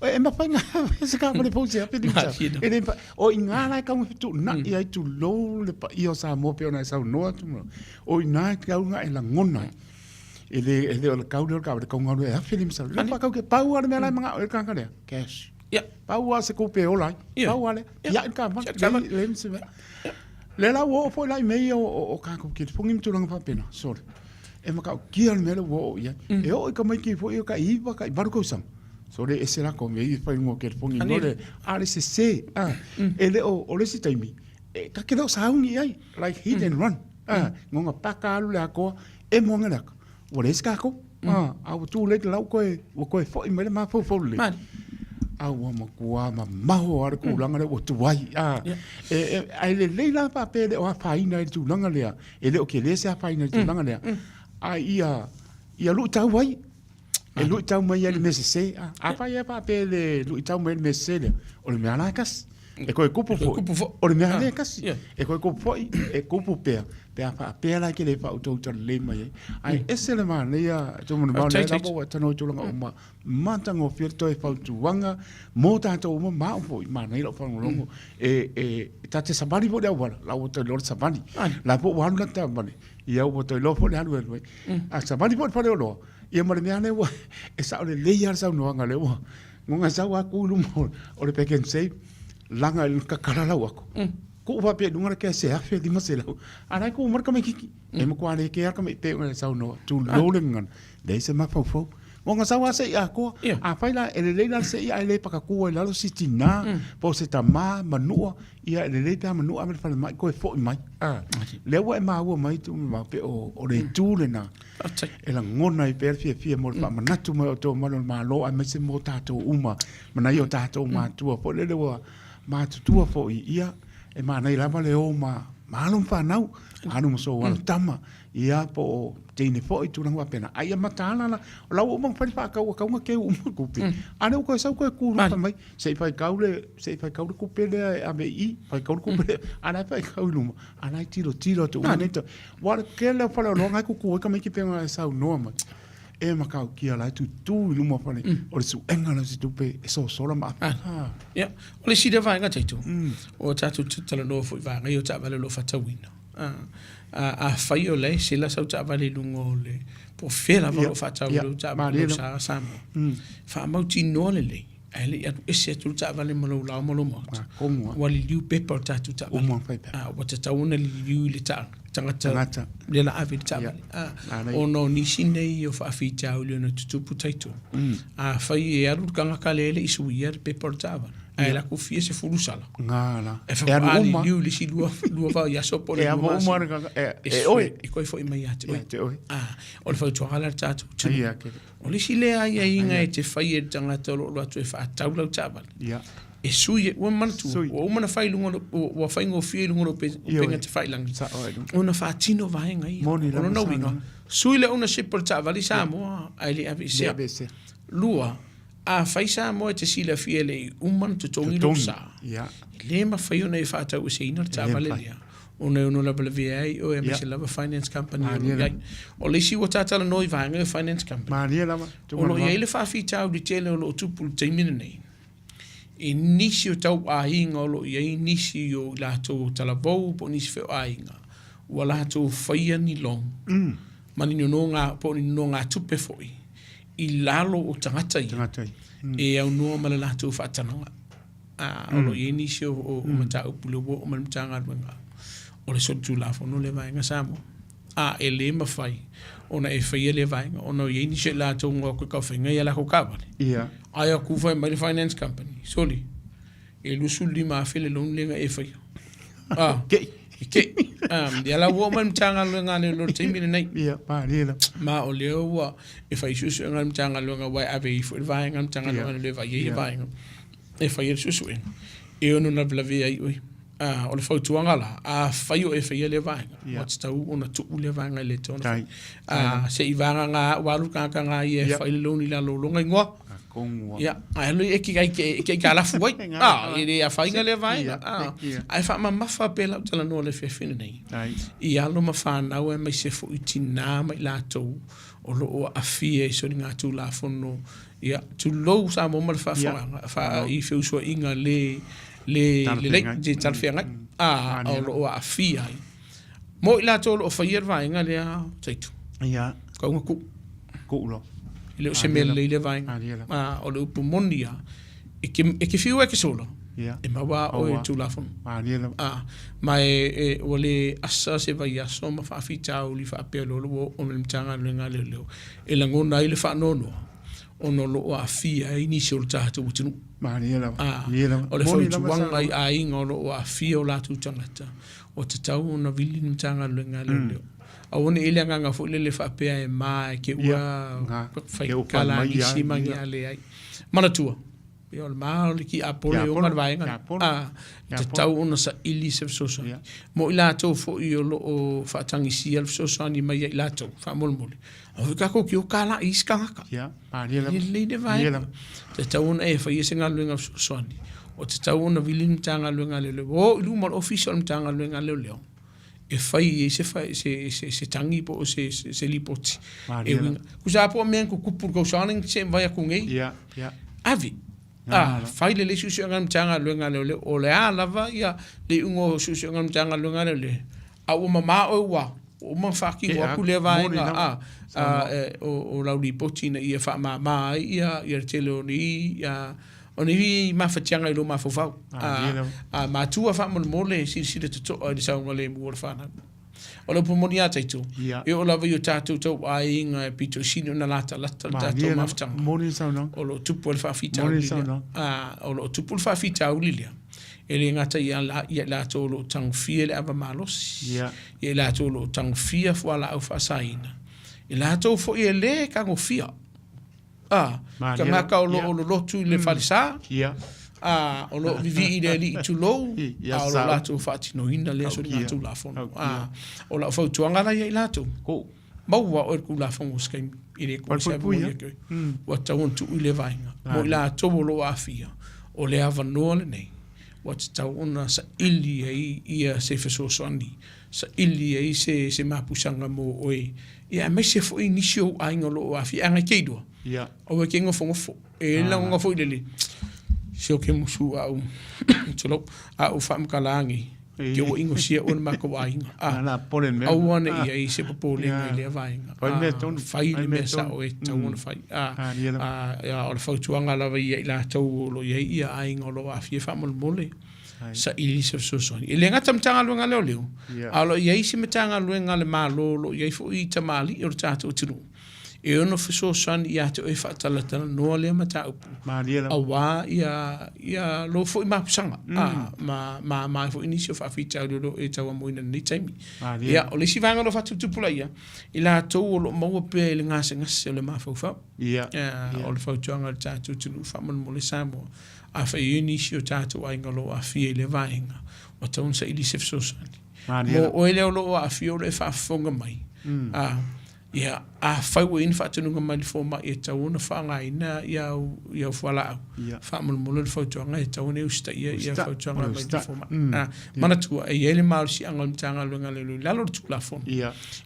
Speaker 2: E mafai ona se taavale fou se $1,500. E le mafai. O i ina la e tatau ona fetuunai ai, tulou le paia o Samoa pei ona e saunoa atu, o i ina e tatau ona e lagona ai. E le, e le o le tau lea o le taavale, e tatau ona alu e $1,500. Lea faatau ke pau lava le mea la e manao i ai le tagata lea, cash.
Speaker 1: Ia.
Speaker 2: Pau lava se tupe e ola ai. Pau lava lea. Tiai le taavale. Leai, leai ma se mea. Lea la ua oo foi la i mea ia o tatou telefoni ma tulaga faapena, sorry. E matautia le mea lea ua oo i ai. E oo i tamaiti foi ia tai 9, tai 8 tausaga, sole e ese latou mea ia e fai i luga o telefoni, i le, a o le sese, a, e le o, o le isi taimi, e, ta te le o sauni i ai, like hit and run, a, goga paka alu le atoa, emo ane le aka, ua leai se tatou, a, a ua too late la ua toe, ua toe foi mai le mafaufau lelei. A ua matua mamaho lava le tulaga lea ua tuai, a, e, e, ae lelei la faapea e le o afaina ai le tulaga lea, E le o tele se afaina i le tulaga lea, a ia, ia luitau ai, e luitau mai ai le mea sese. Afai e faapea e le luitau mai le mea sese lea, o le mea la e tasi. E toe kupu foi, o le mea lea e tasi. E toe kupu foi, e kupu pea, pe a faapea la e te le faautauta lelei mai ai. Ae ese le manaia, Tuimalealiifano, lea lava ua e talanoa i tulaga uma, matagofie le toe fautuaga mo tatou uma ma au foi, manaia lau faalogologo, e ta te savali foi i le auala, la ua toe iloa le savali. La foi ua alu lata taavale, Ia ua toe iloa foi le alu alu ai. A savali foi i le faleoloa, ia ma le mea lea ua, e sao lelei lava le saunoaga lea ua goga sau lava tu i luma o le Pak'nSave, laga i le tatala lau ato, tuu faapea i luga le kese $1,500, a o la e tu mai le tamaitiiti. E matua le kea le tamaitiiti pei ona e saunoa, tulou le gagana, leai se mafaufau. Goga sau lava seia atoa. Afai la e lelei la le seia ae le patatua i lalo si tina po o se tama manua, ia e lelei pe a manua ave i le falemai toe foi mai. Lea ua e maua mai Tuimavao pe o le itu lena e lagona ai pea le fiafia mo le faamanatu mai o outou mamalu o le Malo aemaise mo tatou uma ma nai o tatou matua foi lele ua matutua foi, ia e manaia lava le o ma alo ma fanau, alo ma sou alo tama, ia po o teine foi, tulaga faapena. A ia mataala la, o la ua uma ona fai le faatauatauga teu uma le tupe, a o lea ua toe sau toe tu loka mai, se i faitau le, se i faitau le tupe lea e ave i i, faitau le tupe lea, a o la e faitau i luma, a o la e tilotilo atu uma nei. Aua o le tele o faleoloa na e tutu ai tamaiti pei ona e saunoa mai, e matautia la e tutu i luma o fale, o le suega lea o se tupe e sosola ma ave.
Speaker 1: Ia, o le isi lea vaega Taito, ua tatou talanoa foi i vaega ia o taavale o lo o faatauina. Afai o la e sela sau taavale i luga o le, po o fea lava o lo o faatau lau taavale lau sa Samoa, faamautinoa lelei ae le i alu ese atu le taavale ma lou lao ma lou maota, ua liliu pepa o le tatou taavale. Ua tatau ona liliu i le tagata lea la ave i le taavale. Ona o nisi nei o faafitauli ona tutupu taito, afai e alu le tagata lea e le i suia le pepa o le taavale, ae alu atu fia sefulu sala, e faatoa liliu i le isi lua vaiaso po o le 2 masina, e toe foi mai ia te oe. O le fautuaga lea a le tatou atunuu. O le isi lea aiaiga e te fai e le tagata o lo o alu atu e faatau lau taavale, e sui, ua manatua, ua uma ona fai i luga, ua faigofie i luga o le upega tafailagi ona faatino vaega ia. O lona uiga, sui le ownership o le taavale i Samoa ae le aveesea. Lua, afai Samoa e te silafia e le i uma ona totogi lou sa, e le mafai ona e faataueseina le taavale lea ona e ono lavelavea ai oe aemaise lava finance company o lo o i ai. O le isi ua ta talanoa i vaega ia o finance company.
Speaker 2: Malie lava.
Speaker 1: O lo o i ai le faafitauli tele o lo o tupu i le taimi lenei i nisi o tau aiga o lo o i ai nisi o i latou o talavou po o nisi foi o aiga ua latou faia ni loan ma ni nonoga po o ni nonogatupe foi i lalo o tagata ia
Speaker 2: Tagata ia.
Speaker 1: e aunoa ma le latou faatanoga. O lo o i ai nisi o mataupu lea ua oo mai le Matagaluega o le solitulafono lea vaega Samoa. A e le mafai ona e faia lea vaega ona e i ai nisi o i latou na o atu e taofaiga i a latou taavale. Ae o atu fai mai le finance company, soli, e $25,000 le loan lea na e faia.
Speaker 2: Kei.
Speaker 1: Kei. Ia la ua oo mai le Matagaluega a Leoleo i le taimi lenei.
Speaker 2: Ia, malie lava.
Speaker 1: Ma o lea ua e fai suesuega a le Matagaluega aua e ave ifo i le vaega a le Matagaluega a Leoleo e vaai ai ia vaega e fai ai le suesuega e ono lavelavea ai oe. O le fautuaga la, afai o e faia lea vaega, ua tatau ona tuu lea vaega e le tatau ona fai. Se i vagana ua alu le tagata na ia e fai le loan i lalo o lona igoa, ia, ae alu e te aitalafu ai. E le afaina lea vaega. Ae faamamafa pea lau talanoa i le afiafi lenei, i alo ma fanau aemaise foi tina ma i latou o lo o aafia i soligatulafono Ia, tulou Samoa ma le faafofogaaga i feusuaiga le le lelei, le talafeagai, a o lo o aafia ai. Mo i latou o lo o faia le vaega lea, Taitu.
Speaker 2: Ia.
Speaker 1: Kau na tuu.
Speaker 2: Tuu loa.
Speaker 1: E le o se mea lelei lea vaega. A, o le upu moni lava, e te fiu e te sola, e maua lava oe i le Tulafono. A, ma e, ua le asa se vaiaso ma faafitauli faapea loa ua oo mai le Matagaluega a Leoleo e lagona ai le faanoanoa ona o lo o aafia ai nisi o le tatou atunuu.
Speaker 2: Malie lava.
Speaker 1: A, o le fautuaga i aiga o lo o aafia o latou tagata, ua tatau ona vili le Matagaluega a Leoleo. Aua ne i i ai le agaga foi lele faapea e ma e te ua fai kalagisi ma ni a leai. Manatua, ia o le ma o le tiapolo e ona le vaega lea. A, e tatau ona saili se fesoasoani. Mo i latou foi o lo o faatagisia le fesoasoani mai ia i latou, faamolemole, aua foi tatou te o talai i isi tagata. E lelei le vaega. E tatau ona e faia se galuega fesoasoani, ua tatau ona vili le Matagaluega a Leoleo. Ua o i luma o le Ofisa o le Matagaluega a Leoleo e fai ai se tagi po o se lipoti. E uiga, tusa lava po o mea na tutupu i le tausaga lea na se i mavae atu nei, ave, fai lelei suesuega a le Matagaluega a Leoleo, o le a lava le iuga o suesuega a le Matagaluega a Leoleo, a ua mama oe ua. Ua uma ona faatino atu lea vaega a, a, o, o lau lipoti ina ia faamama ai ia, ia le tele o nei, a, o nei mafatiaga i lou mafaufau. A, a matua faamolemole silasila totoa i le saogalemu o le fanau. O le upu moni lava Taito, e oo lava i o tatou tauaiga e pito sili ona latalata le tatou mafutaga. O lo o tupu ai le faafitauli lea. A, o lo o tupu le faafitauli lea, e le gata ia i latou o lo o tagofia i le ava malosi, ia i latou o lo o tagofia fualaau faasaina, i latou foi e le tagofia. A, tagata o lo o lolotu i le falesa, a, o lo o vivii i le alii tulou, a o lo o latou faatinoina lea soligatulafono. A, o lau fautuaga la ia i latou, maua oe i le Tulafono o se taimi, e le toe se avanoa ia te oe. Ua tatau ona tuu i lea vaega. Mo i latou o lo o aafia, o le avanoa lenei ua tatau ona saili ai ia se fesoasoani, saili ai se, se mapusaga mo oe, ia aemaise foi nisi o ou aiga o lo o aafia. Ae te iloa, aua e te nofonofo. E i ai le lagona foi lele, se o ke musu a ou, tulou, a ou faamatala nei, ke ua inosia oe le matou aiga. Aua ne i ai se popolega i lea vaega. Fai le mea sao e tatau ona fai. O le fautuaga lava ia i latou o lo o i ai ia aiga o lo o aafia faamolemole, saili se fesoasoani. E le gata Matagaluega a Leoleo, a o lo o i ai isi Matagaluega a le Malo o lo o i ai foi tamalii o le tatou atunuu e ono fesoasoani ia te oe e faatalatalanoa lea mataupu aua ia lou foi mapusaga ma mama ai foi nisi o faafitauli o lo o e tauamoina i lenei taimi. Ia, o le isi vaega o lo o faatuputupulaia, i latou o lo o maua pea i le gasegase o le mafaufau. O le fautuaga a le tatou atunuu faamolemole Samoa, afai e i ai nisi o tatou aiga o lo o aafia i lea vaega, ua tatau ona saili se fesoasoani. Mo oe lea o lo o aafia o lo o e faafofoga mai, Ia, afai ua i ai ni faatonuga mai le fomai e tatau ona faaaogaina i au fualaau, faamolemole le fautuaga e tatau ona e usitaia ia fautuaga mai le fomai. Manatua, e i ai le malosiaga o le Matagaluega a Leoleo i lalo o le Tulafono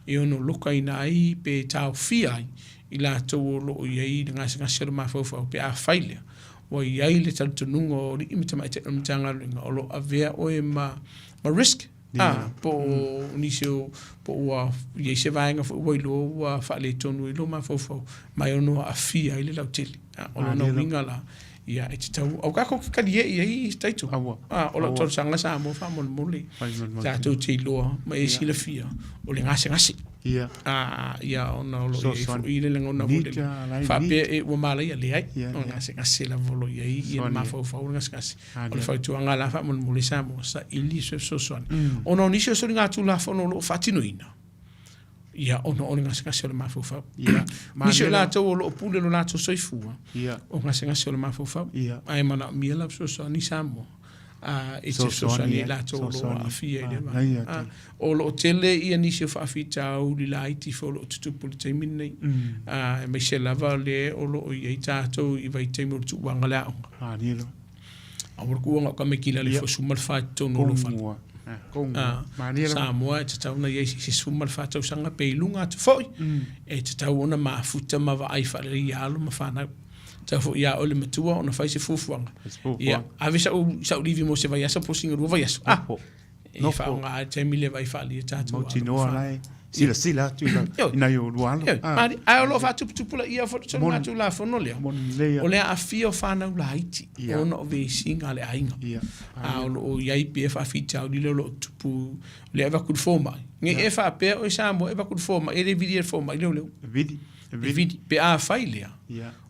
Speaker 1: e ono lokaina ai pe taofia ai i latou o lo o i ai le gasegase o le mafaufau pe afai lea ua i ai le talitonuga o alii ma tamaitai o le Matagaluega o lo o avea oe ma risk. A, po o nisi o, po ua i ai se vaega foi ua iloa ua faaletonu ai lou mafaufau, ma e ono aafia ai le lautele. A, o lona uiga la, ia, e tatau, aua tatou te talie i ai Taito. A, o lau talosaga Samoa faamolemole, tatou te iloa ma e silafia, o le gasegase. A, ia, ona o lo o i ai foi le lagona foi lele, faapea e ua malaia, leai, o le gasegase lava o lo o i ai le mafaufau o le gasegase. O le fautuaga la faamolemole Samoa, saili se fesoasoani. Ona o nisi o soligatulafono o lo o faatinoina, ia ona o le gasegase o le mafaufau. Nisi o i latou o lo o pule lo latou soifua, o gasegase o le mafaufau. Ae manaomia la fesoasoani Samoa e te fesoasoani i latou o lo o aafia i lea vaega. O lo o tele ia nisi o faafitauli laiti foi o lo o tutupu i le taimi lenei, aemaise lava le o lo o i ai tatou i vaitaimi o le tuuaga o le aoga. Aua le tuuaga o tamaiti i le 14 i totonu o lou fale. Samoa e tatau ona i ai se isi 14 tausaga pe i luga atu foi, e tatau ona mafuta ma vaai faalelei ia alo ma fanau. Tatau foi ia oe le matua ona fai se fuafuaga. Ia, ave sau livi mo se vaiaso po o sina lua vaiaso. Ah, e faaaoga ai le taimi lea e vaai faaalia tatou alo.
Speaker 2: Mautinoa la e silasila atu i nai o lua alo.
Speaker 1: Ae o lo o faatuputupulaia foi le soligatulafono lea, o le aafia o fanau laiti ona o vesiga a le aiga. A o lo o i ai pea faafitauli lea o lo o tupu, lea e avatu i le fomai. Ne i e faapea oe Samoa e avatu i le fomai, e le vilia e le fomai leoleo.
Speaker 2: E vili.
Speaker 1: E vili. Pe afai lea,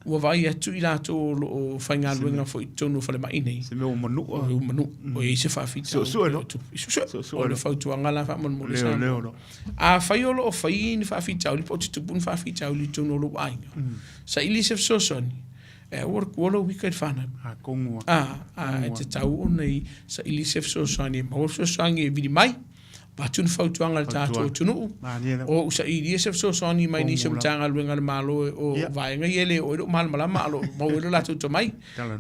Speaker 1: ua vaai atu i latou o lo o faigaluega foi i totonu o falemai nei.
Speaker 2: Se mea ua manua.
Speaker 1: Ua manua. O i ai se faafitauli.
Speaker 2: Suesue loa.
Speaker 1: Suesue. O le fautuaga la faamolemole Samoa. Leoleo loa. Afai o lo o fai ni faafitauli po o tutupu ni faafitauli i totonu o lou aiga, saili se fesoasoani, e aua le tua lou ika i le fanau.
Speaker 2: Atonu
Speaker 1: lava. A, e tatau ona i saili se fesoasoani e maua le fesoasoani e vili mai. Avatu ni fautuaga i le tatou atunuu, o ou sailia se fesoasoani mai nisi o Matagaluega a le Malo o vaega ia e le oo ai lou malamalama a o lo o maua ai lo latou tomai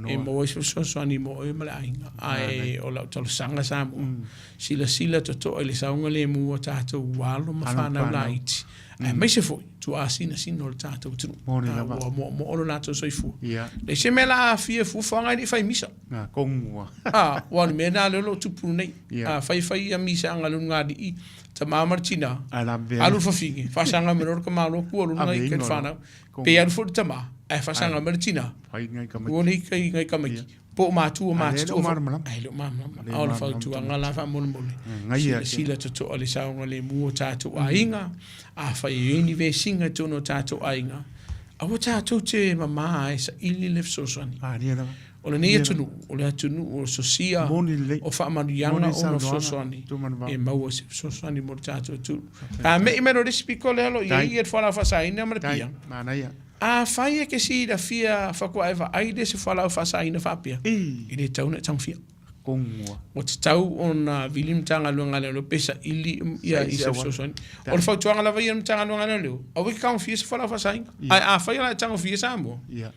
Speaker 1: e maua ai se fesoasoani mo oe ma le aiga. Ae o lau talosaga Samoa, silasila totoa i le saogalemu o tatou alo ma fanau laiti, aemaise foi. tuaasinasina o le tatou atunuu.
Speaker 2: Moni lava.
Speaker 1: Ua moomoo lo latou soifua.
Speaker 2: Ia.
Speaker 1: Leai se mea la aafia e fuafuaga e le i fai misa.
Speaker 2: Na kongu ua.
Speaker 1: A, ua o le mea lena lea o lo o tupu nei.
Speaker 2: Ia.
Speaker 1: A fai fai ia misaga a le ulugalii, tama ma le tina,
Speaker 2: Ae lavea.
Speaker 1: alu le fafine, faasaga mai loa le tamaloa kua lona
Speaker 2: Ave
Speaker 1: i
Speaker 2: ino
Speaker 1: le fanau.
Speaker 2: Kongu.
Speaker 1: Pe alu foi le tama, ae faasaga mai le tina,
Speaker 2: Fai ngai tamaiti.
Speaker 1: ua le ika i ngai tamaiti. Po o matua
Speaker 2: Ae le
Speaker 1: matutua
Speaker 2: o
Speaker 1: foi.
Speaker 2: malamalama.
Speaker 1: Ae le o malamalama.
Speaker 2: Le
Speaker 1: A o le
Speaker 2: malamalama
Speaker 1: fautuaga la faamolemole,
Speaker 2: Ngai ia.
Speaker 1: silasila totoa i le saogalemu o tatou aiga, afai e i ai ni vesiga i totonu o tatou aiga, aua tatou te mama e saili le fesoasoani.
Speaker 2: Malie lava.
Speaker 1: O lenei atunuu, o le atunuu o sosia,
Speaker 2: Moni lelei.
Speaker 1: o faamanuiaga
Speaker 2: Moni
Speaker 1: ona
Speaker 2: saunoaga,
Speaker 1: fesoasoani
Speaker 2: Tumanuvao.
Speaker 1: e maua se fesoasoani mo le tatou atunuu. A me'i mai loa i le isi pito lea o lo o i ai
Speaker 2: Tai.
Speaker 1: le fualaau faasaina ma le
Speaker 2: Tai,
Speaker 1: pia.
Speaker 2: manaia.
Speaker 1: Afai e ke silafia faatoa e vaai le se fualaau faasaina faapea,
Speaker 2: I.
Speaker 1: e le tatau ona e tagofia.
Speaker 2: Kongua.
Speaker 1: Ua tatau ona vili le Matagaluega a Leoleo pe saili ia
Speaker 2: Saili
Speaker 1: i se
Speaker 2: se auala.
Speaker 1: fesoasoani.
Speaker 2: Tai.
Speaker 1: O le fautuaga lava ia a le Matagaluega a Leoleo, aua e te tagofia se fualaau faasaina.
Speaker 2: Ia.
Speaker 1: Ae afai o le a e tagofia Samoa,
Speaker 2: Ia.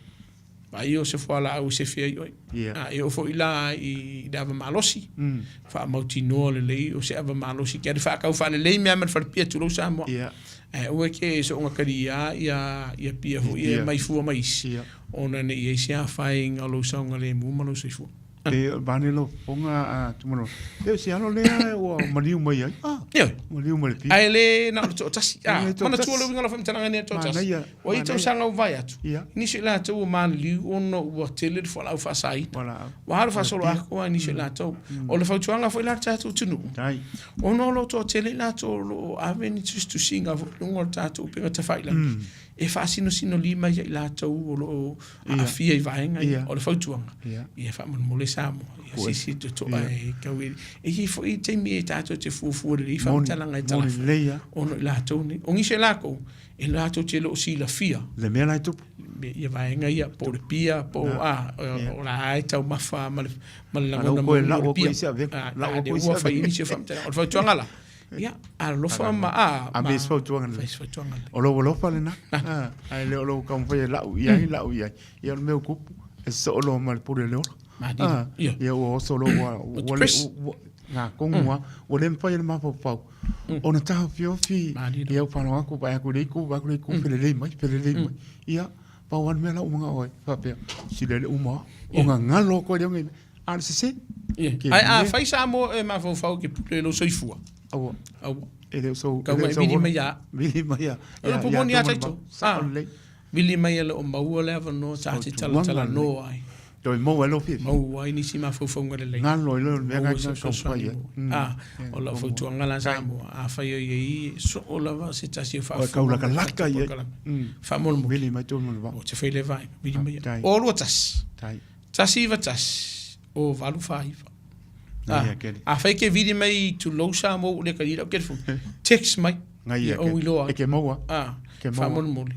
Speaker 1: vaai o se fualaau e sefe ai oe.
Speaker 2: Ia.
Speaker 1: A e oo foi la i le ava malosi,
Speaker 2: Mm.
Speaker 1: faamautinoa lelei o se ava malosi ke alu faatau faalelei mea ma le falepia tulou Samoa.
Speaker 2: Ia.
Speaker 1: Ae aua ke soonga kaliā ia ia pia foi e
Speaker 2: Ia.
Speaker 1: mai fua mai isi
Speaker 2: Ia.
Speaker 1: ona ne i ai se afaina o lou saogalemu ma lou soifua.
Speaker 2: Pe vane lo fofoga a Tumanoa. Pe o se alo lea ua maliu mai ai.
Speaker 1: Ah, ioe.
Speaker 2: Maliu mai le pia.
Speaker 1: Ae le na o le toatasi. Ah,
Speaker 2: Le toatasi.
Speaker 1: manatua le uiga o lau faamatalaga nei o le toatasi.
Speaker 2: Manaia,
Speaker 1: Ua i ai
Speaker 2: manaia.
Speaker 1: tausaga ua vae atu.
Speaker 2: Ia.
Speaker 1: Nisi o i latou ua maliliu ona ua tele le fualaau faasaina.
Speaker 2: Fualaau.
Speaker 1: Ua alu faasoloatoa nisi o i latou. O le fautuaga foi la i le tatou atunuu,
Speaker 2: Tai.
Speaker 1: ona o lo o toatele i latou o lo o ave ni tusitusiga foi i luga o le tatou upega tafailagi, e faasinosinolima ia i latou o lo o aafia i vaega ia. O le fautuaga, ia faamolemole Samoa, ia silasila totoa e tau e i ai foi taimi e tatou te fuafua lelei faamatalaga e talafa ona o i latou nei. O nisi o i latou, e latou te le o silafia
Speaker 2: Le mea la e tupu.
Speaker 1: Ia vaega ia, po o le pia, po o a, o la e taumafa ma le ma le lagona
Speaker 2: Lau koe,
Speaker 1: moni o
Speaker 2: lau
Speaker 1: le
Speaker 2: koe
Speaker 1: pia.
Speaker 2: isi avega, lau
Speaker 1: A,
Speaker 2: koe isi
Speaker 1: ua fai
Speaker 2: avega.
Speaker 1: nisi o faamatalaga. O le fautuaga la, ia, alolofa ma a,
Speaker 2: A
Speaker 1: ma
Speaker 2: me se fautuaga lelei.
Speaker 1: fai se fautuaga lelei.
Speaker 2: O lou alofa lena, a, ae le o lou taumafai e lau i ai, lau i ai. Ia o le mea ua tupu, e sosoo loa ma le pule o le ola.
Speaker 1: Malie.
Speaker 2: A,
Speaker 1: Ia.
Speaker 2: ia ua oso loa ua, ua le,
Speaker 1: Chris.
Speaker 2: ua, ngā kongu a, ua le mafai e le mafaufau ona taofiofi
Speaker 1: Malie.
Speaker 2: ia u whanau aku, vae aku le iku, vae aku le iku, felelei mai, felelei mai. Ia, pau lava le mea la ua manao ai, faapea, sila le uma, o gagalo koe le oge, a o le sese.
Speaker 1: Ia.
Speaker 2: Ke
Speaker 1: Ae
Speaker 2: mea.
Speaker 1: afai Samoa e mafaufau ke pule i lou soifua.
Speaker 2: Aua.
Speaker 1: Aua.
Speaker 2: E le o sou, e
Speaker 1: Tau
Speaker 2: le o
Speaker 1: mai
Speaker 2: sou
Speaker 1: vili
Speaker 2: holo.
Speaker 1: mai ia.
Speaker 2: Vili mai ia.
Speaker 1: O le
Speaker 2: Ia,
Speaker 1: upu
Speaker 2: ia
Speaker 1: moni lava
Speaker 2: toma le
Speaker 1: taito.
Speaker 2: vao. Sao
Speaker 1: Ah.
Speaker 2: lelei.
Speaker 1: Vili mai e le o maua le avanoa ta te talatalanoa ai.
Speaker 2: Toe maua ai lou fiafia.
Speaker 1: Maua ai nisi mafaufauga lelei.
Speaker 2: Galo ai loa le mea
Speaker 1: Maua
Speaker 2: na
Speaker 1: se
Speaker 2: taumafai
Speaker 1: fesoasoani
Speaker 2: ai.
Speaker 1: mo. Ah, o lau fautuaga la Samoa, afai o i ai soo lava se tasi o
Speaker 2: O e
Speaker 1: faafofoga
Speaker 2: kaulakalaka i ai.
Speaker 1: Faamolemole.
Speaker 2: Vili mai tonu le vao.
Speaker 1: Ou te fai le vaega, vili mai.
Speaker 2: Tai.
Speaker 1: O 21.
Speaker 2: Tai.
Speaker 1: 191 o 849.
Speaker 2: Ngai
Speaker 1: Ah,
Speaker 2: a kele.
Speaker 1: afai ke vili mai tulou Samoa ua le kali lau telefoni, text mai.
Speaker 2: Ngai
Speaker 1: Ia
Speaker 2: a
Speaker 1: ou
Speaker 2: kele.
Speaker 1: iloa ai.
Speaker 2: E ke maua.
Speaker 1: Ah,
Speaker 2: Ke maua.
Speaker 1: faamolemole.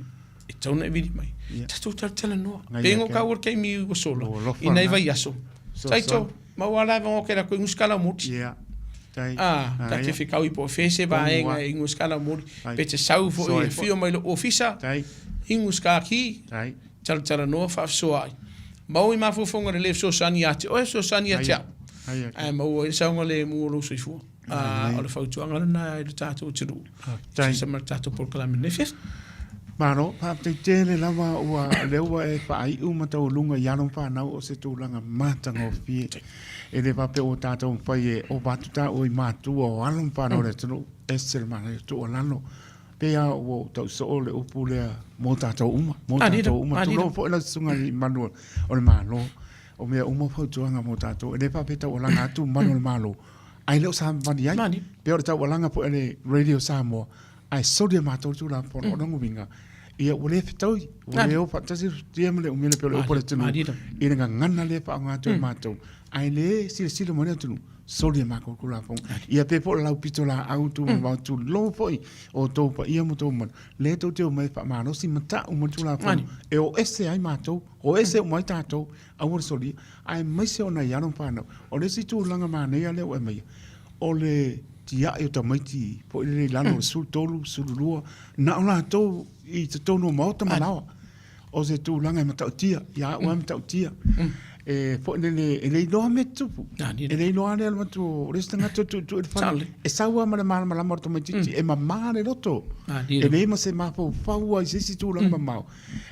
Speaker 1: E tatau ona e vili mai.
Speaker 2: Ia.
Speaker 1: Tatou talatalanoa.
Speaker 2: Ngai
Speaker 1: Pe
Speaker 2: a
Speaker 1: ngo
Speaker 2: kele.
Speaker 1: kau o le taimi ua sola.
Speaker 2: Lo alofa
Speaker 1: I nai
Speaker 2: na.
Speaker 1: vaiaso.
Speaker 2: So,
Speaker 1: Taito,
Speaker 2: so.
Speaker 1: maua la avanoa ke la koe ingusi kala moti.
Speaker 2: Ia. Tai.
Speaker 1: Ah,
Speaker 2: Ah,
Speaker 1: ta te
Speaker 2: ia.
Speaker 1: whekau i po whē se
Speaker 2: Kongu
Speaker 1: vaega
Speaker 2: a.
Speaker 1: e ingusi kala mori.
Speaker 2: Tai.
Speaker 1: Pe te sau foi
Speaker 2: Soa
Speaker 1: e
Speaker 2: e fo.
Speaker 1: whio mai lo ofisa.
Speaker 2: Tai.
Speaker 1: Ingusi ka ki.
Speaker 2: Tai.
Speaker 1: Talatalanoa faafesoaai. Maua i mafaufauga lelei e fesoasoani ia te oe, fesoasoani ia te au.
Speaker 2: Ai, ai.
Speaker 1: Ae maua ai le saogalemu o lou soifua. Ā, o le fautuaga lena i lo tatou atunuu.
Speaker 2: Faafetai.
Speaker 1: Tusa ma le tatou polokalame nei afiafi.
Speaker 2: Malo, faafetai tele lava ua lea ua e faaiu ma taualuga i alo ma fanau o se tulaga matagofie. E le faapea ua tatou mafai e ova atu taua i matua o alo ma fanau o le atunuu, ese le manaia o tuualalo. Pei lava ua ou tau soo le upu lea mo tatou uma, mo tatou uma. Tulou foi lau susuga i manu o le Malo. O mea uma fautuaga mo tatou. E le faapea taualaga atu manu o le Malo, ae le o savavali ai. Pei o le taualaga foi a le Radio Samoa, ae soli e matou le Tulafono. O lona uiga, ia ua le fetaui, ua le o faatasi le futia ma le umele pei o le upu a le atunuu i le gagana lea e faaaoga atu e matou, ae le silasila mai le atunuu. Soli e matou Tulafono. Ia pei foi o le laupito laau tumamao tulou foi o outou paia ma outou mamalu, lea tou te omai e faamalosi ma tau mai le Tulafono e o ese ai matou, o ese uma ai tatou, aua le solia, aemaise o nai alo ma fanau. O le isi tulaga manaia lea ua e aumaia, o le tiai o tamaiti foi lele i lalo o le 13, 12, na o latou i totonu o maota ma laoa. O se tulaga e matautia, ia au lava e matautia. E foi lele, e le iloa mea tutupu. E le iloa le alu atu o le isi tagata e tuutuu i le fale. E sau lava ma le malamalama o le tamaitiiti, e mama le loto. E leai ma se mafaufau i se isi tulaga mamao.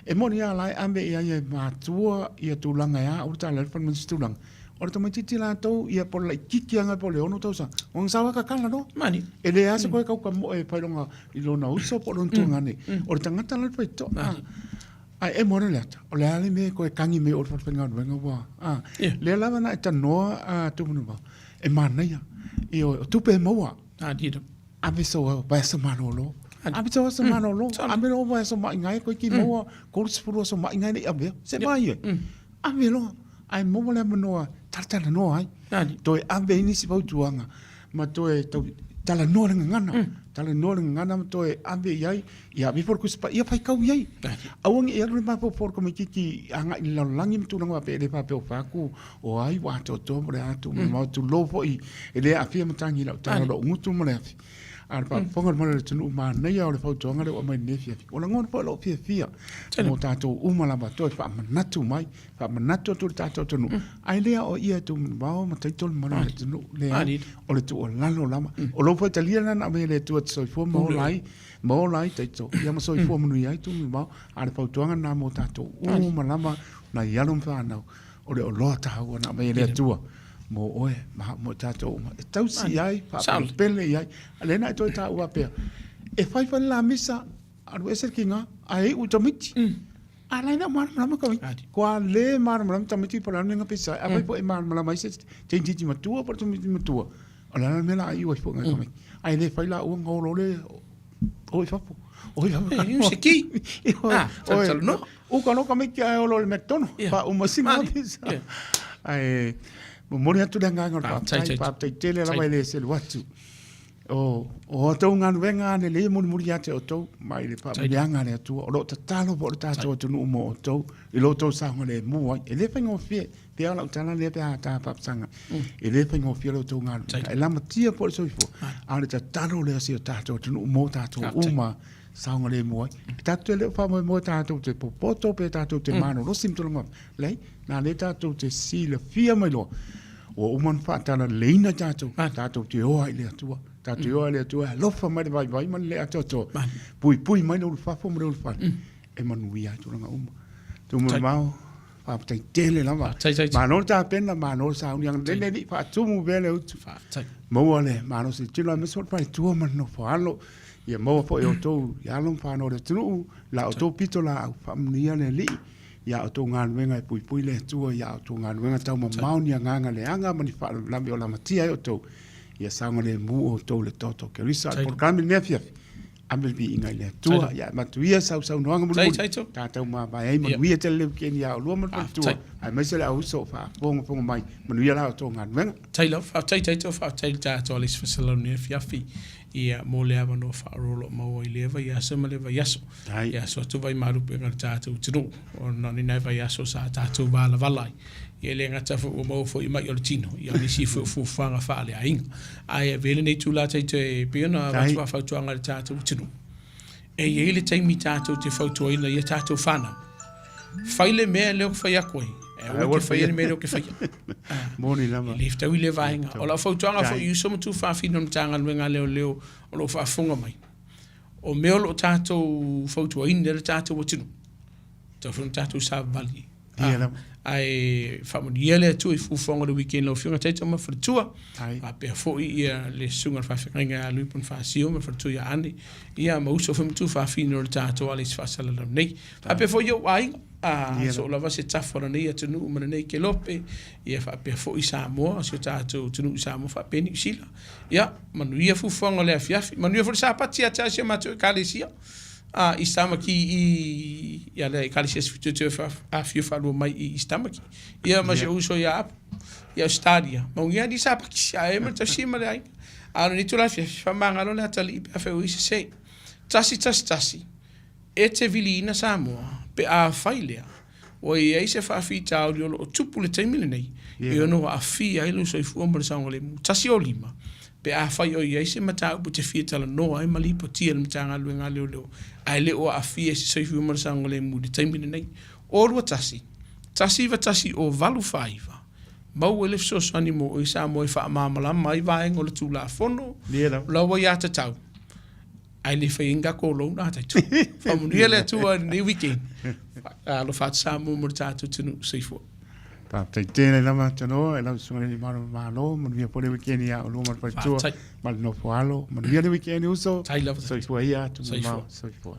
Speaker 2: E moni lava la e ave i ai e matua ia tulaga e a ua tala ai le fale ma isi tulaga. O le tamaitiiti latou ia po o le laitiiti lava po o le 6 tausaga, ona sau lava tatala loa. E leai lava se toe taukamoe e fai i lona uso po o lona tuagane. O le tagata la le faitoa. Ae emo ana le ata, o le a le mea e toe tagi mai o le falefaigaluega ua, a, yeah. Lea lava na e tanoa a Tumanuvao, e manaia, ioe, o tupe e maua.
Speaker 1: A, dida.
Speaker 2: Ave sau vaiaso malolo. Ave sau aso malolo, ave loa vaiaso ma'i gae koe ki maua 30 aso ma'i gae le i avea. Se mai e. Ave loa, ae maua le avanoa talatalanoa ai. Toe ave ai nisi fautuaga ma toe tau talanoa le gagana, talanoa le gagana ma toe ave i ai, ia ave ifo le Tusi Paia faitau i ai. Aua ne i alu le mafaufau o le tamaitiiti agai i le lalolagi ma tulaga faapea, e le faapea o fai atu o ai ua atoatoa ma le atu ma tulou foi, e le aafia matagi i lau tala o lou gutu ma le afi. A o le faafofoga mai o le atunuu, manaia o le fautuaga lea ua aumai i lenei afiafi. Ua lagona foi lou fiafia mo tatou uma lava toe faamanatu mai, faamanatu atu i le tatou atunuu, ae le aoaia e Tumanuvao ma Taito le mamalu o le atunuu. Leai, o le tuualalo lava. O lou faitalia lena na aumai e le Atua e te soifua ma ola ai, ma ola ai Taito, ia ma soifua manuia ai Tumanuvao. A o le fautuaga lena mo tatou uma lava, nai alo ma fanau, o le oloa taua na aumai e le Atua mo oe ma mo tatou uma e tausi i ai, faapelepele i ai. A lea na e toe taua faapea, e fai fai le la misa, alu ese le kiga, ae iu i tamaiti. A la e le o malamalama tamaiti. Kua le malamalama tamaiti po o le a le mea na pisa ai. Afai foi e malamalama ai se tamaitiiti matua po o le tamaitiiti matua, o le a le mea o le a iu ai foi nai tamaiti. Ae le fai laua ona o loa lea o i fafo. O i fafo.
Speaker 1: E, se ki. Ah,
Speaker 2: talanoa. Uka loa tamaiti ae olo i le McDonald. Faauma sina pisa. Ae momoli atu le agaga o le faafetai, faafetai tele lava e le selu atu. O o a outou galuega lelei e mulimuli ia te outou mai le faamanuiaga a le Atua. O lo o tatalo foi le tatou atunuu mo outou i lo outou saogalemu ai. E le faigofie, pei lava o lau tala lea pe a ta faapisaga, e le faigofie lo outou galuega. E lamatia foi le soifua, a o le tatalo lea a si o tatou atunuu mo tatou uma saogalemu ai. E tatou te le o faamoemoe tatou te popoto pe tatou te malolosi ma tulaga faapea. Leai, na lea tatou te silafia mai loa, ua uma ona faatalaleina tatou, tatou te oa i le Atua. Tatou te oa i le Atua e alofa mai le vaivai ma le le atoatoa, puipui mai le ulufafo ma le ulufale, e manuia ai tulaga uma. Tumanuvao, faafetai tele lava. Malo le tapena, malo le sauni. Agalelei le Alii, faatumu pea le utu. Maua le malosi i le tino, aemaise foi le faletua ma le nofo alo. Ia maua foi e outou i alo ma fanau o le atunuu, la outou pitolaau, faamanuia le Alii i a outou galuega e puipui le Atua i a outou galuega taumamao ni agaga leaga ma ni faalavelave o lamatia ai outou, ia saogalemu outou i le toto o Keriso. A o le polokalame i lenei afiafi, ave le viiga i le Atua, ia avatu ia sau saunoaga mulimuli, tatou mavae ai, manuia tele le weekend ia oulua ma le faletua, aemaise le auuso o faafogafoga mai, manuia la outou galuega.
Speaker 1: Faafetai lava, faafetai Taito, faafetai i le tatou Alisi Fasalau i lenei afiafi, ia mo le avanoa faaoroa o lo o maua i lea vaiaso ma lea vaiaso. Ia aso atu vai malupe ma le tatou atunuu, ona o ni nai vaiaso sa tatou valavala ai. Ia e le gata foi ua maua foi mai o le tino, ia o nisi foi o fuafuaga faaleaiga. Ae avea lenei itula taito e pei ona avatu faafautuaga i le tatou atunuu. E i ai le taimi tatou te fautuaina i a tatou fanau, fai le mea lea ou te fai atu ai, ae aua e te faia le mea lea ou te faia.
Speaker 2: Moni lava.
Speaker 1: E le fetaui lea vaega. O lau fautuaga foi i uso ma tuafafine o le Matagaluega a Leoleo o lo o faafofoga mai, o mea o lo o tatou fautuaina ai le tatou atunuu, tatau foi ona tatou savavali.
Speaker 2: Ia lava.
Speaker 1: Ae faamanuia le Atua i fuafuaga o le weekend lau Afioga Taito ma Faletua, faapea foi ia le susuga i le faafeagaiga ia Lui Ponifasio ma Faletua ia Ane, ia ma uso foi ma tuafafine o le tatou ala i se faasalalau nei. Faapea foi i ou aiga, a soo lava se tafa o lenei atunuu ma lenei kelope, ia faapea foi Samoa, si o tatou atunuu i Samoa faapea Niu Sila. Ia, manuia fuafuaga o le afiafi, manuia foi le Sapati ia te au si o matou Ekalesia a i Tamaki i ia le Ekalesia Sefitutu e afifio faalua mai i East Tamaki. Ia ma si ou uso ia Apo i Ausetalia. Maungia ni Sapati, ae ma le tausi ma le aiga. A o lenei itula afiafi, faamagalo le atalii pe afai ua i sese. 1 1 1 E te viliina Samoa pe afai lea ua i ai se faafitauli o lo o tupu i le taimi lenei e ono aafia ai lou soifua ma le saogalemu. 105, Pe afai o i ai se mataupu e te fia talanoa ai ma lipotia i le Matagaluega a Leoleo ae le o aafia i se soifua ma le saogalemu i le taimi lenei. 21. 1910 49, maua ai le fesoasoani mo oe Samoa e faamalamalama ai vaega o le Tulafono, o lau aiatatau, ae le fai ai ni tatou loan a tatou. Faamanuia le Atua i lenei weekend. Alofa atu Samoa mo le tatou atunuu. Soifua.
Speaker 2: Faafetai tele lava Tanoa i lau susuga i le Malo Malo, manuia foi le weekend ia oulua ma le faletua ma le nofo alo. Manuia le weekend uso. Soifua ia atu. Soifua. Soifua.